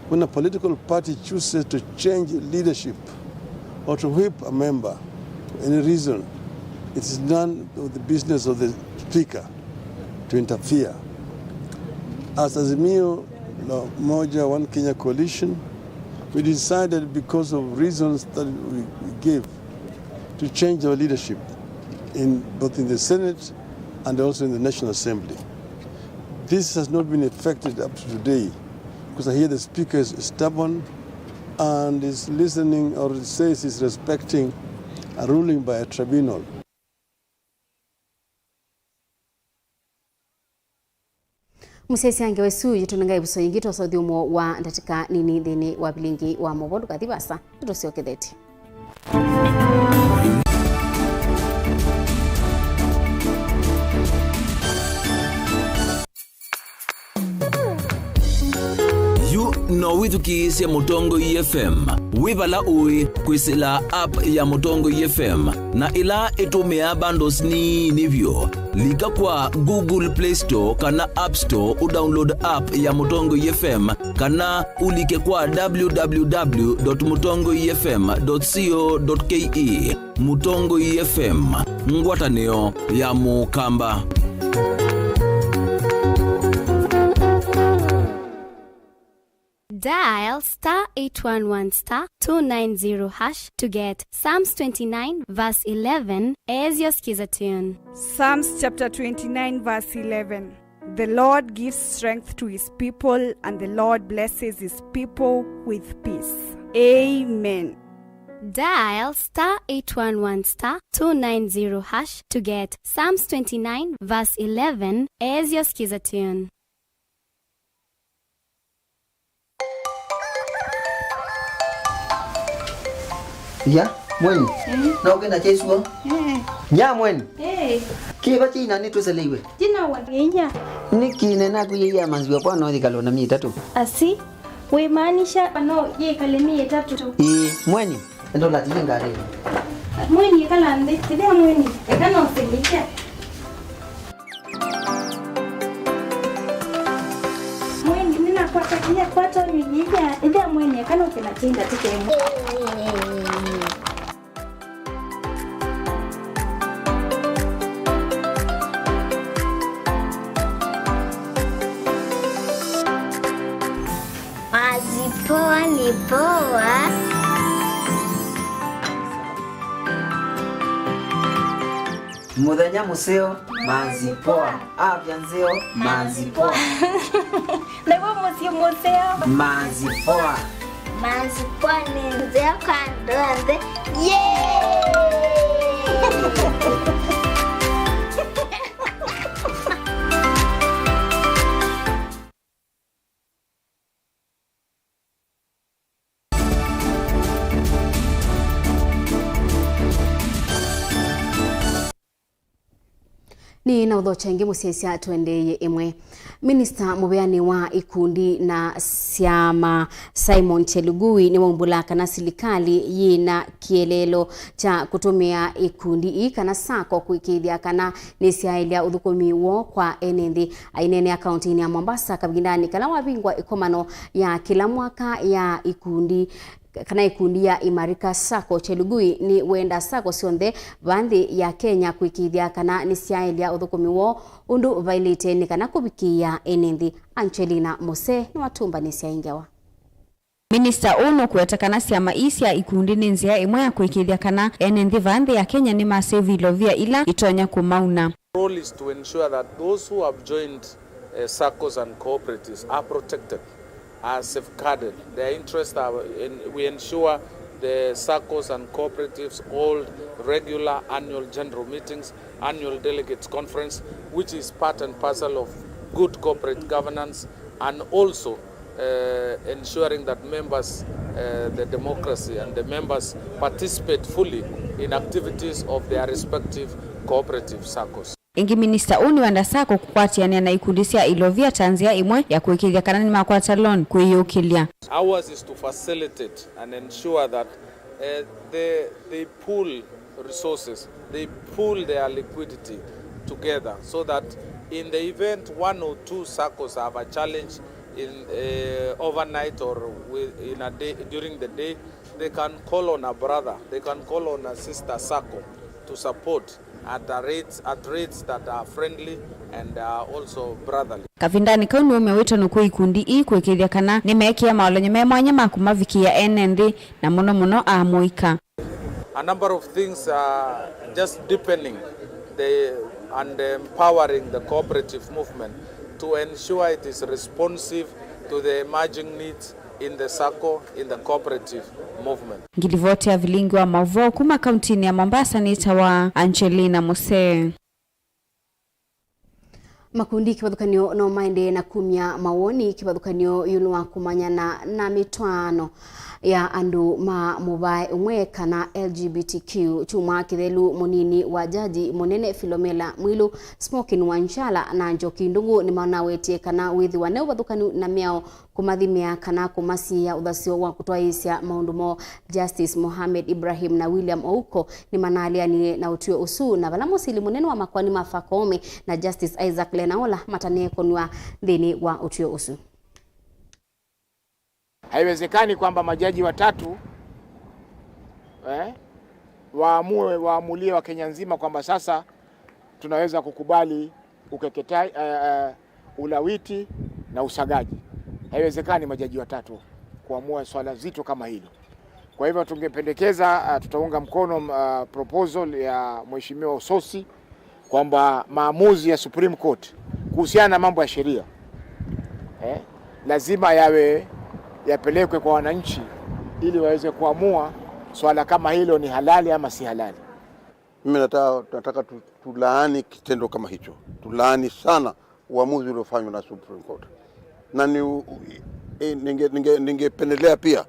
When a political party chooses to change leadership or to whip a member for any reason, it is none of the business of the Speaker to interfere. As Azimio la Umoja One Kenya Coalition, we decided, because of reasons that we gave, to change our leadership in both in the Senate and also in the National Assembly. This has not been effected up to today, because I hear the Speaker is stubborn and is listening or says he's respecting a ruling by a tribunal. Mũsyaĩĩsya ngewa ĩsu yĩtũnengae ĩvuso yĩngĩ, twosa ũthyũmũo wa ndatĩka nini nthĩnĩ wa vilingi wa maũvoo. Ndũkathi vaasa, nĩtũsyokethetye. Yu no wĩthukĩĩsye Mũtongoi F M wĩ vala ũĩ kwĩsĩla app ya Mũtongoi F M, na ĩla ĩtũmĩaa bundles nini vyũ. Lika kwa Google Play Store kana App Store ũdownload app ya Mũtongoi F M, kana ũlike kwa w w w dot mũtongoi f m dot co dot k e. Mũtongoi F M, ngwatanĩo ya Mũkamba. Dial star eight one one star two nine zero hash to get Psalms twenty-nine verse eleven as your Skiza tune. Psalms chapter twenty-nine verse eleven. The Lord gives strength to his people, and the Lord blesses his people with peace. Amen. Dial star eight one one star two nine zero hash to get Psalms twenty-nine verse eleven as your Skiza tune. Ya, mweni. Mm. Na ũkenda kya isuo? Eh. Nya mweni. Eh. Kĩva kĩina nĩtũseleĩwe? Jina wa ngeia. Nĩkĩ nena kwĩyĩa manziwa kwa no yĩkalo na myei ĩtatũ? Asi, wĩmaanisha no yĩkale myei ĩtatũ? Ĩĩ, mweni. Enda ũlatilie ngarĩnĩ. Mweni, ĩkala nthĩ. Ĩthĩa mweni. Eka no seleĩkya. Mweni, nĩnakwata kĩya, kwata ũyũ yĩya, ĩthĩa mweni, eka no kĩna tinda tĩkemwe. Manzi poa ni poa. Mũthenya mũseo, manzi poa. Afya nzeo, manzi poa. Naw'o mũsyĩ mũseo. Manzi poa. Manzi poa nĩ nzeo kwa andũ onthe. Yay! Nĩ na ũthokya ĩngĩ mũsyaĩĩsya tũendeeye ĩmwe. Minista mũveani wa ikundi na syama Simon Chelugui nĩwaumbũla kana silikalĩ yĩ na kĩeleelo kya kũtũmĩa ikundi ii kana sacco kũĩkĩĩthya kana nĩsyaĩlya ũthũkũmi woo kwa ene nthĩ. Aineenea kaũntĩnĩ ya Mombasa kavindanĩ kala wavingwa ĩkomano ya kĩla mwaka ya ikundi kana ikundi ya Imarika Sacco, Chelugui nĩwenda sacco syonthe va nthĩ ya Kenya kũĩkĩĩthya kana nĩsyaĩlya ũthũkũmi woo ũndũ vaĩlĩte nĩ kana kũvikĩĩa ene nthĩ. Angelina Mose nĩwatũmbanĩsya ĩ ngewa. Minista ũũ nũkũweta kana syama ii sya ikundi nĩ nzĩa ĩmwe ya kũĩkĩĩthya kana ene nthĩ vaa nthĩ ya Kenya nĩmasave ilovia ila itonya kũmauna. Role is to ensure that those who have joined, uh, saccos and cooperatives are protected, are safeguarded. Their interests are, en-, we ensure the saccos and cooperatives hold regular annual general meetings, annual delegates conference, which is part and parcel of good corporate governance, and also, uh, ensuring that members, uh, the democracy and the members participate fully in activities of their respective cooperative saccos. Ĩngĩ, minista ũũ nĩwenda sacco kũkwatĩanĩa na ikundi sya ilovia ta nzĩa ĩmwe ya kũĩkĩĩthya kana nĩmakwata loan kwĩyũkĩlya. Ours is to facilitate and ensure that, uh, they, they pool resources, they pool their liquidity together so that in the event one or two saccos have a challenge in, uh, overnight or with, in a day, during the day, they can call on a brother, they can call on a sister sacco to support at a rates, at rates that are friendly and are also brotherly. Kavindanĩ kau nĩwaumya wĩtano kwĩ ikundi ii kũĩkĩĩthya kana nĩmeekĩa maolany'o me mwanya ma kũmavikĩĩa ene nthĩ, na mũno mũno amũika. A number of things are just deepening the, and empowering the cooperative movement to ensure it is responsive to the emerging needs in the sacco, in the cooperative movement. Ngilivoti ya vilingi wa mauvoo kuma kauntinĩ ya Mombasa nĩtawa Angelina Musee. Makundi kĩvathũkany'o no maendee na kumya mawoni kĩvathũkany'o ĩũlũ wa kũmanyana na mĩtwaano ya andũ ma mũvae ũmwe kana L G B T Q. Kyumwa kĩthelu, mũnini wa jaji mũnene Philomela Mwilu, Smokin Wanchala na Njoki Ndung'u nĩmanawetie kana wĩthĩwa ne ũvathũkanu na mĩao kũmathimĩa kana kũmasiĩĩa ũthasyo wa kũtwaĩĩsya maũndũ moo. Justice Mohamed Ibrahim na William Ouko nĩmanaalĩanie na ũtw'ĩo ũsu, na vala mũsili mũnene wa makoani Martha Koome na Justice Isaac Lenaola matanĩe kũnw'a nthĩnĩ wa ũtw'ĩo ũsu. Haiwezekani kwamba majaji watatu, eh, waamue, waamulie wa Kenya nzima kwamba sasa tunaweza kukubali ukeketaji, eh, eh, ulawiti na usagaji. Haiwezekani majaji watatu kuamua swala zito kama hilo. Kwa hivyo tungependekeza, ah, tutaunga mkono, ah, proposal ya Mheshimiwa Usosi kwamba maamuzi ya Supreme Court kuhusiana na mambo ya sheria, eh, lazima yawe, yapelekwe kwa wananchi ili waweze kuamua swala kama hilo ni halali ama si halali. Mimi nataka, nataka tu-, tulaani kitendo kama hicho. Tulaani sana uamuzi uliofanywa na Supreme Court. Na ni u-, u-, e, ninge-, ninge-, ningependelea pia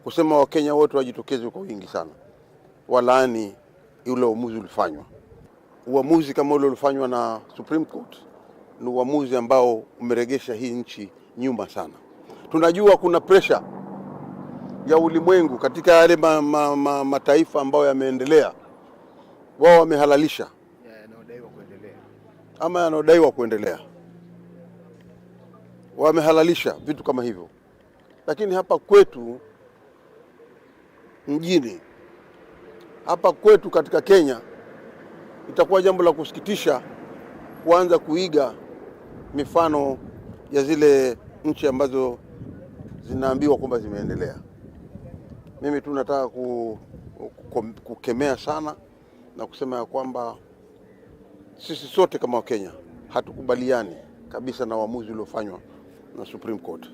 kusema Wakenya wote wajitokeze kwa wingi sana, walaani ule uamuzi ulifanywa. Uamuzi kama ule ulifanywa na Supreme Court ni uamuzi ambao umeregesha hii nchi nyuma sana. Tunajua kuna pressure ya ulimwengu katika yale ma-, ma-, ma-, mataifa ambayo yameendelea, wao wamehalalisha ama yanayodaiwa kuendelea, wamehalalisha vitu kama hivyo, lakini hapa kwetu mjini, hapa kwetu katika Kenya, itakuwa jambo la kusikitisha kuanza kuiga mifano ya zile nchi ambazo zinaambiwa kwamba zimeendelea. Mimi tu nataka ku-, ku-, kukemea sana na kusema ya kwamba sisi sote kama Wakenya hatukubaliani kabisa na uamuzi uliofanywa na Supreme Court.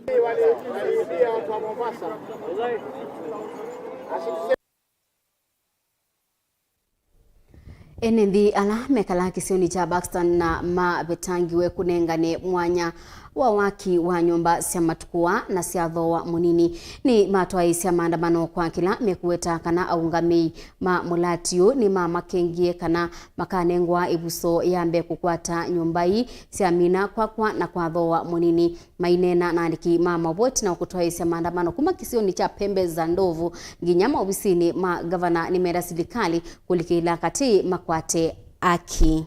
Ene nthĩ ala mekalaa kĩsionĩ kya Buxton na mavetangiwe kũnengane mwanya wa waki wa nyũmba sya matukũ aa na sya thooa mũnini nĩ matwaĩĩsya maandamano kwa kĩla mekũweta kana aũngamĩi ma mũlati ũũ nĩmamakengie kana makanengwa ĩvuso ya mbee kũkwata nyũmba ii syamina kwakwa na kwa thooa mũnini. Maineena na andĩki ma maũvoo ĩtina wa kũtwaĩĩsya maandamano kuma kĩsionĩ kya Pembe za Ndovu nginya maovisinĩ ma ngavana, nĩmeenda silikalĩ kũlikĩlĩĩla katĩ makwate aki.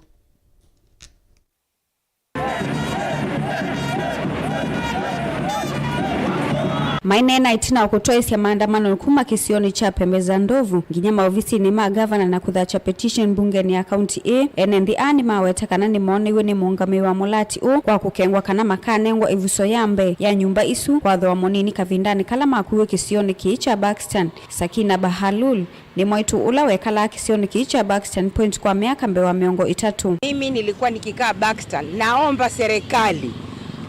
Maineena ĩtina wa kũtwaĩĩsya maandamano kuma kĩsionĩ kya Pembe za Ndovu nginya maovisinĩ ma ngavana na kũthakya petition mbungenĩ ya kaunti ĩĩ, ene nthĩ aa nĩmaweta kana nĩmooniw'e nĩ mũũngamĩi wa mũlati ũũ kwa kũkengwa kana makanengwa ĩvuso ya mbee ya nyũmba isu kwa thooa mũnini kavindanĩ kala makuiwe kĩsionĩ kĩĩ kya Buxton. Sakina Bahalul nĩ mwaitũ ũla wekalaa kĩsionĩ kĩĩ kya Buxton Point kwa myaka mbee wa mĩongo ĩtatũ. Mimi nilikuwa nikikaa Buxton. Naomba serikali,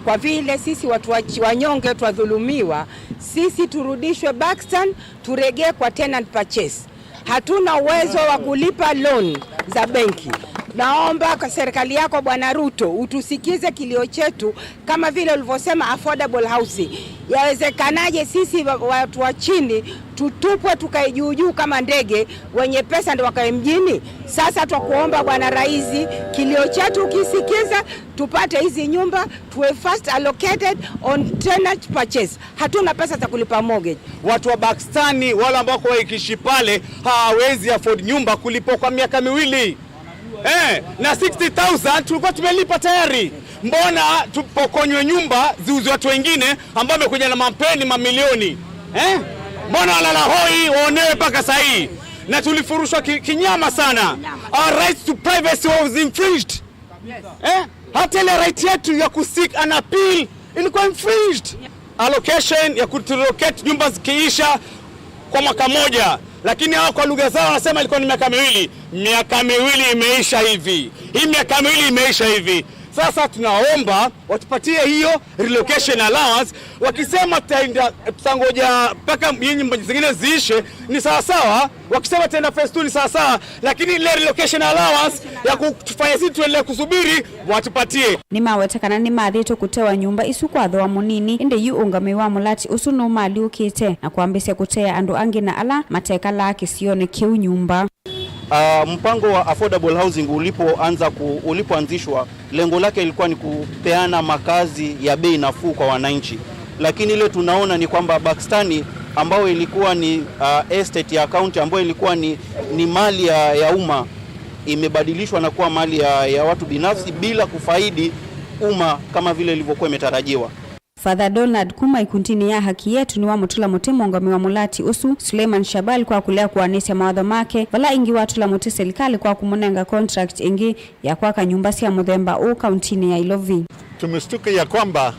kwa vile sisi watu wa-, wanyonge twadhulumiwa, sisi turudishwe Buxton, turegee kwa tenant purchase. Hatuna uwezo wa kulipa loan za benki. Naomba kwa serikali yako, Bwana Ruto, utusikize kilio chetu, kama vile ulivyosema affordable housing. Yawezekanaje sisi wa-, watu wa chini tutupwe tukae juu juu kama ndege, wenye pesa ndio wakae mjini? Sasa twakuomba Bwana Rais, kilio chetu ukisikize, tupate hizi nyumba, tuwe first allocated on tenant purchase. Hatuna pesa za kulipa mortgage. Watu wa Buxton, wale ambao kwa ikiishi pale, hawawezi afford nyumba kulipwa kwa miaka miwili. Eh, na sixty thousand tulikuwa tumelipa tayari. Mbona tupokonywe nyumba ziuzwe watu wengine ambao wamekuja na mapeni mamilioni? Eh? Mbona walala hoi waonewe mpaka saa hii? Na tulifurushwa ki-, kinyama sana. Our rights to privacy was infringed. Eh? Hata ile right yetu ya kuseek an appeal ilikuwa infringed. Allocation ya kurelocate nyumba zikiisha kwa mwaka moja, lakini hao kwa lugha zao wanasema ilikuwa ni miaka miwili. Miaka miwili imeisha hivi. Hii miaka miwili imeisha hivi. Sasa tunaomba watupatie hiyo relocation allowance. Wakisema tutaenda, tutangoja mpaka nyumba zingine ziishe, ni sawasawa. Wakisema tutaenda phase two, ni sawasawa, lakini ile relocation allowance ya kutufanya sisi tuendelee kusubiri, watupatie. Nĩmaweta kana nĩmathĩtwe kũtewa nyũmba isu kwa thooa mũnini, ĩndĩ yu ũngamĩi wa mũlati ũsu nũmaalyũkĩte na kwambĩsya kũtea andũ angĩ na ala matekalaa kĩsionĩ kĩu nyũmba. Ah, mpango wa affordable housing ulipoanza ku-, ulipoanzishwa, lengo lake ilikuwa ni kupeana makazi ya bei nafuu kwa wananchi. Lakini ile tunaona ni kwamba Bakstani ambayo ilikuwa ni, ah, estate ya county, ambayo ilikuwa ni, ni mali ya, ya umma, imebadilishwa na kuwa mali ya, ya watu binafsi bila kufaidi umma kama vile ilivyokuwa imetarajiwa. Father Donald kuma ikundinĩ ya Haki Yetu nĩwamũtũla mũtĩ mũũngamĩi wa mũlati ũsu, Suleiman Shabal, kwa kũlea kũanĩsya mawatho make, vala ĩngĩ watũla mũtĩ silikalĩ kwa kũmũnenga contract ĩngĩ ya kwaka nyũmba sya mũthemba ũũ kauntinĩ ya Ilovi. Tumestuka ya kwamba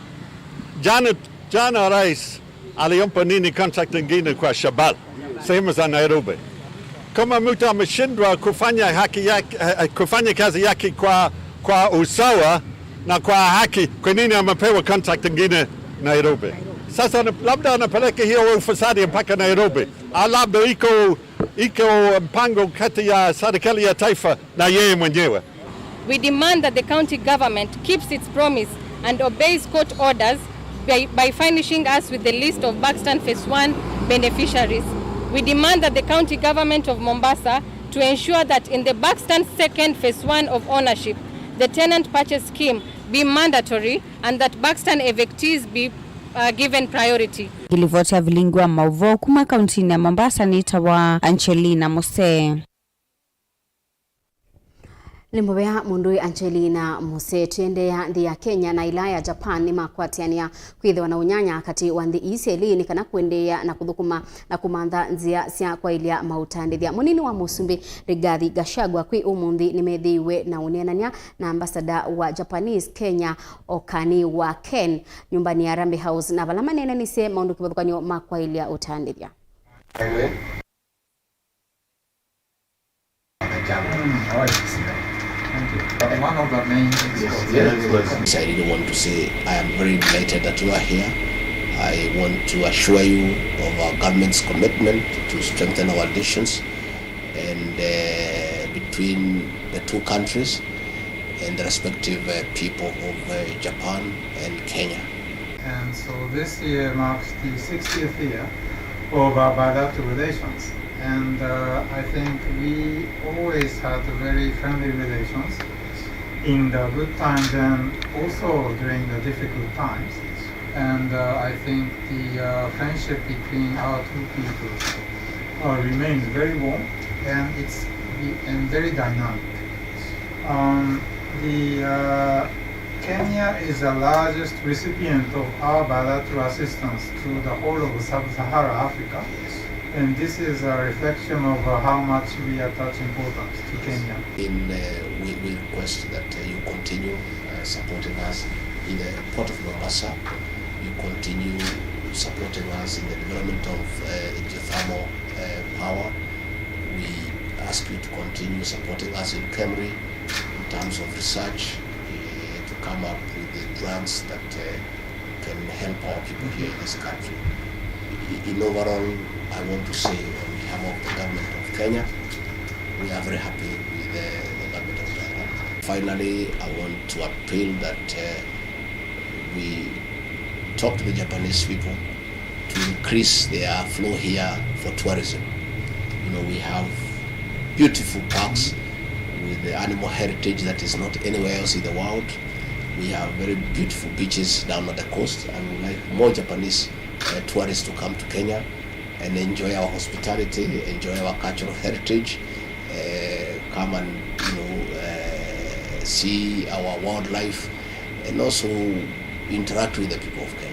jana, jana rais aliomba nini contract ingine kwa Shabal, sehemu za Nairobi. Kama mtu ameshindwa kufanya haki yake, eh, eh, kufanya kazi yake kwa, kwa usawa na kwa haki, kwa nini amepewa contract ingine Nairobi? Sasa ana-, labda anapeleka hiyo ufisadi mpaka Nairobi. Ah, labda iko, iko mpango kati ya serikali ya taifa na yeye mwenyewe. We demand that the county government keeps its promise and obeys court orders by, by furnishing us with the list of Buxton Phase one beneficiaries. We demand that the county government of Mombasa to ensure that in the Buxton second phase one of ownership, the tenant purchase scheme be mandatory and that Buxton evictees be, uh, given priority. Ngilivoti ya vilingi wa mauvoo kuma kauntinĩ ya Mombasa nĩtawa Angelina Musee. Nĩ mũvea mũndũ wĩ Angelina Musee. Tũendeea, nthĩ ya Kenya na ĩla ya Japan nĩmakwatĩanĩa kwĩthĩwa na ũnyanya katĩ wa nthĩ ii syelĩ nĩ kana kũendeea na kũthũkũma na kũmantha nzĩa sya kwaĩlya maũtandĩthya. Mũnini wa mũsumbĩ Rigathi Gachagua kwĩ ũmũnthĩ nĩmethĩiwe na ũneenany'a na ambassador wa Japanese Kenya Okani wa Ken nyũmbanĩ ya Harambee House, na vala maneenanisye maũndũ kĩvathũkany'o ma kwaĩlya ũtandĩthya. I really want to say I am very delighted that you are here. I want to assure you of our government's commitment to strengthen our relations and, uh, between the two countries and the respective, uh, people of, uh, Japan and Kenya. And so this year marks the sixtieth year of our bilateral relations. And, uh, I think we always had very friendly relations in the good times and also during the difficult times. And, uh, I think the, uh, friendship between our two peoples, uh, remains very warm, and it's, and very dynamic. Um, the, uh, Kenya is the largest recipient of our bilateral assistance to the whole of Sub-Saharan Africa, and this is a reflection of, uh, how much we attach importance to Kenya. In, uh, we, we request that, uh, you continue, uh, supporting us in the Port of Mombasa. You continue supporting us in the development of, uh, geothermal, uh, power. We ask you to continue supporting us in KEMRI in terms of research, uh, to come up with the drugs that, uh, can help our people here in this country. I-, in overall, I want to say on behalf of the government of Kenya, we are very happy with the, the government of Japan. Finally, I want to appeal that, uh, we talk to the Japanese people to increase their flow here for tourism. You know, we have beautiful parks with the animal heritage that is not anywhere else in the world. We have very beautiful beaches down at the coast, and we like more Japanese, uh, tourists to come to Kenya and enjoy our hospitality, enjoy our cultural heritage, uh, come and, you know, uh, see our wildlife, and also interact with the people of Kenya.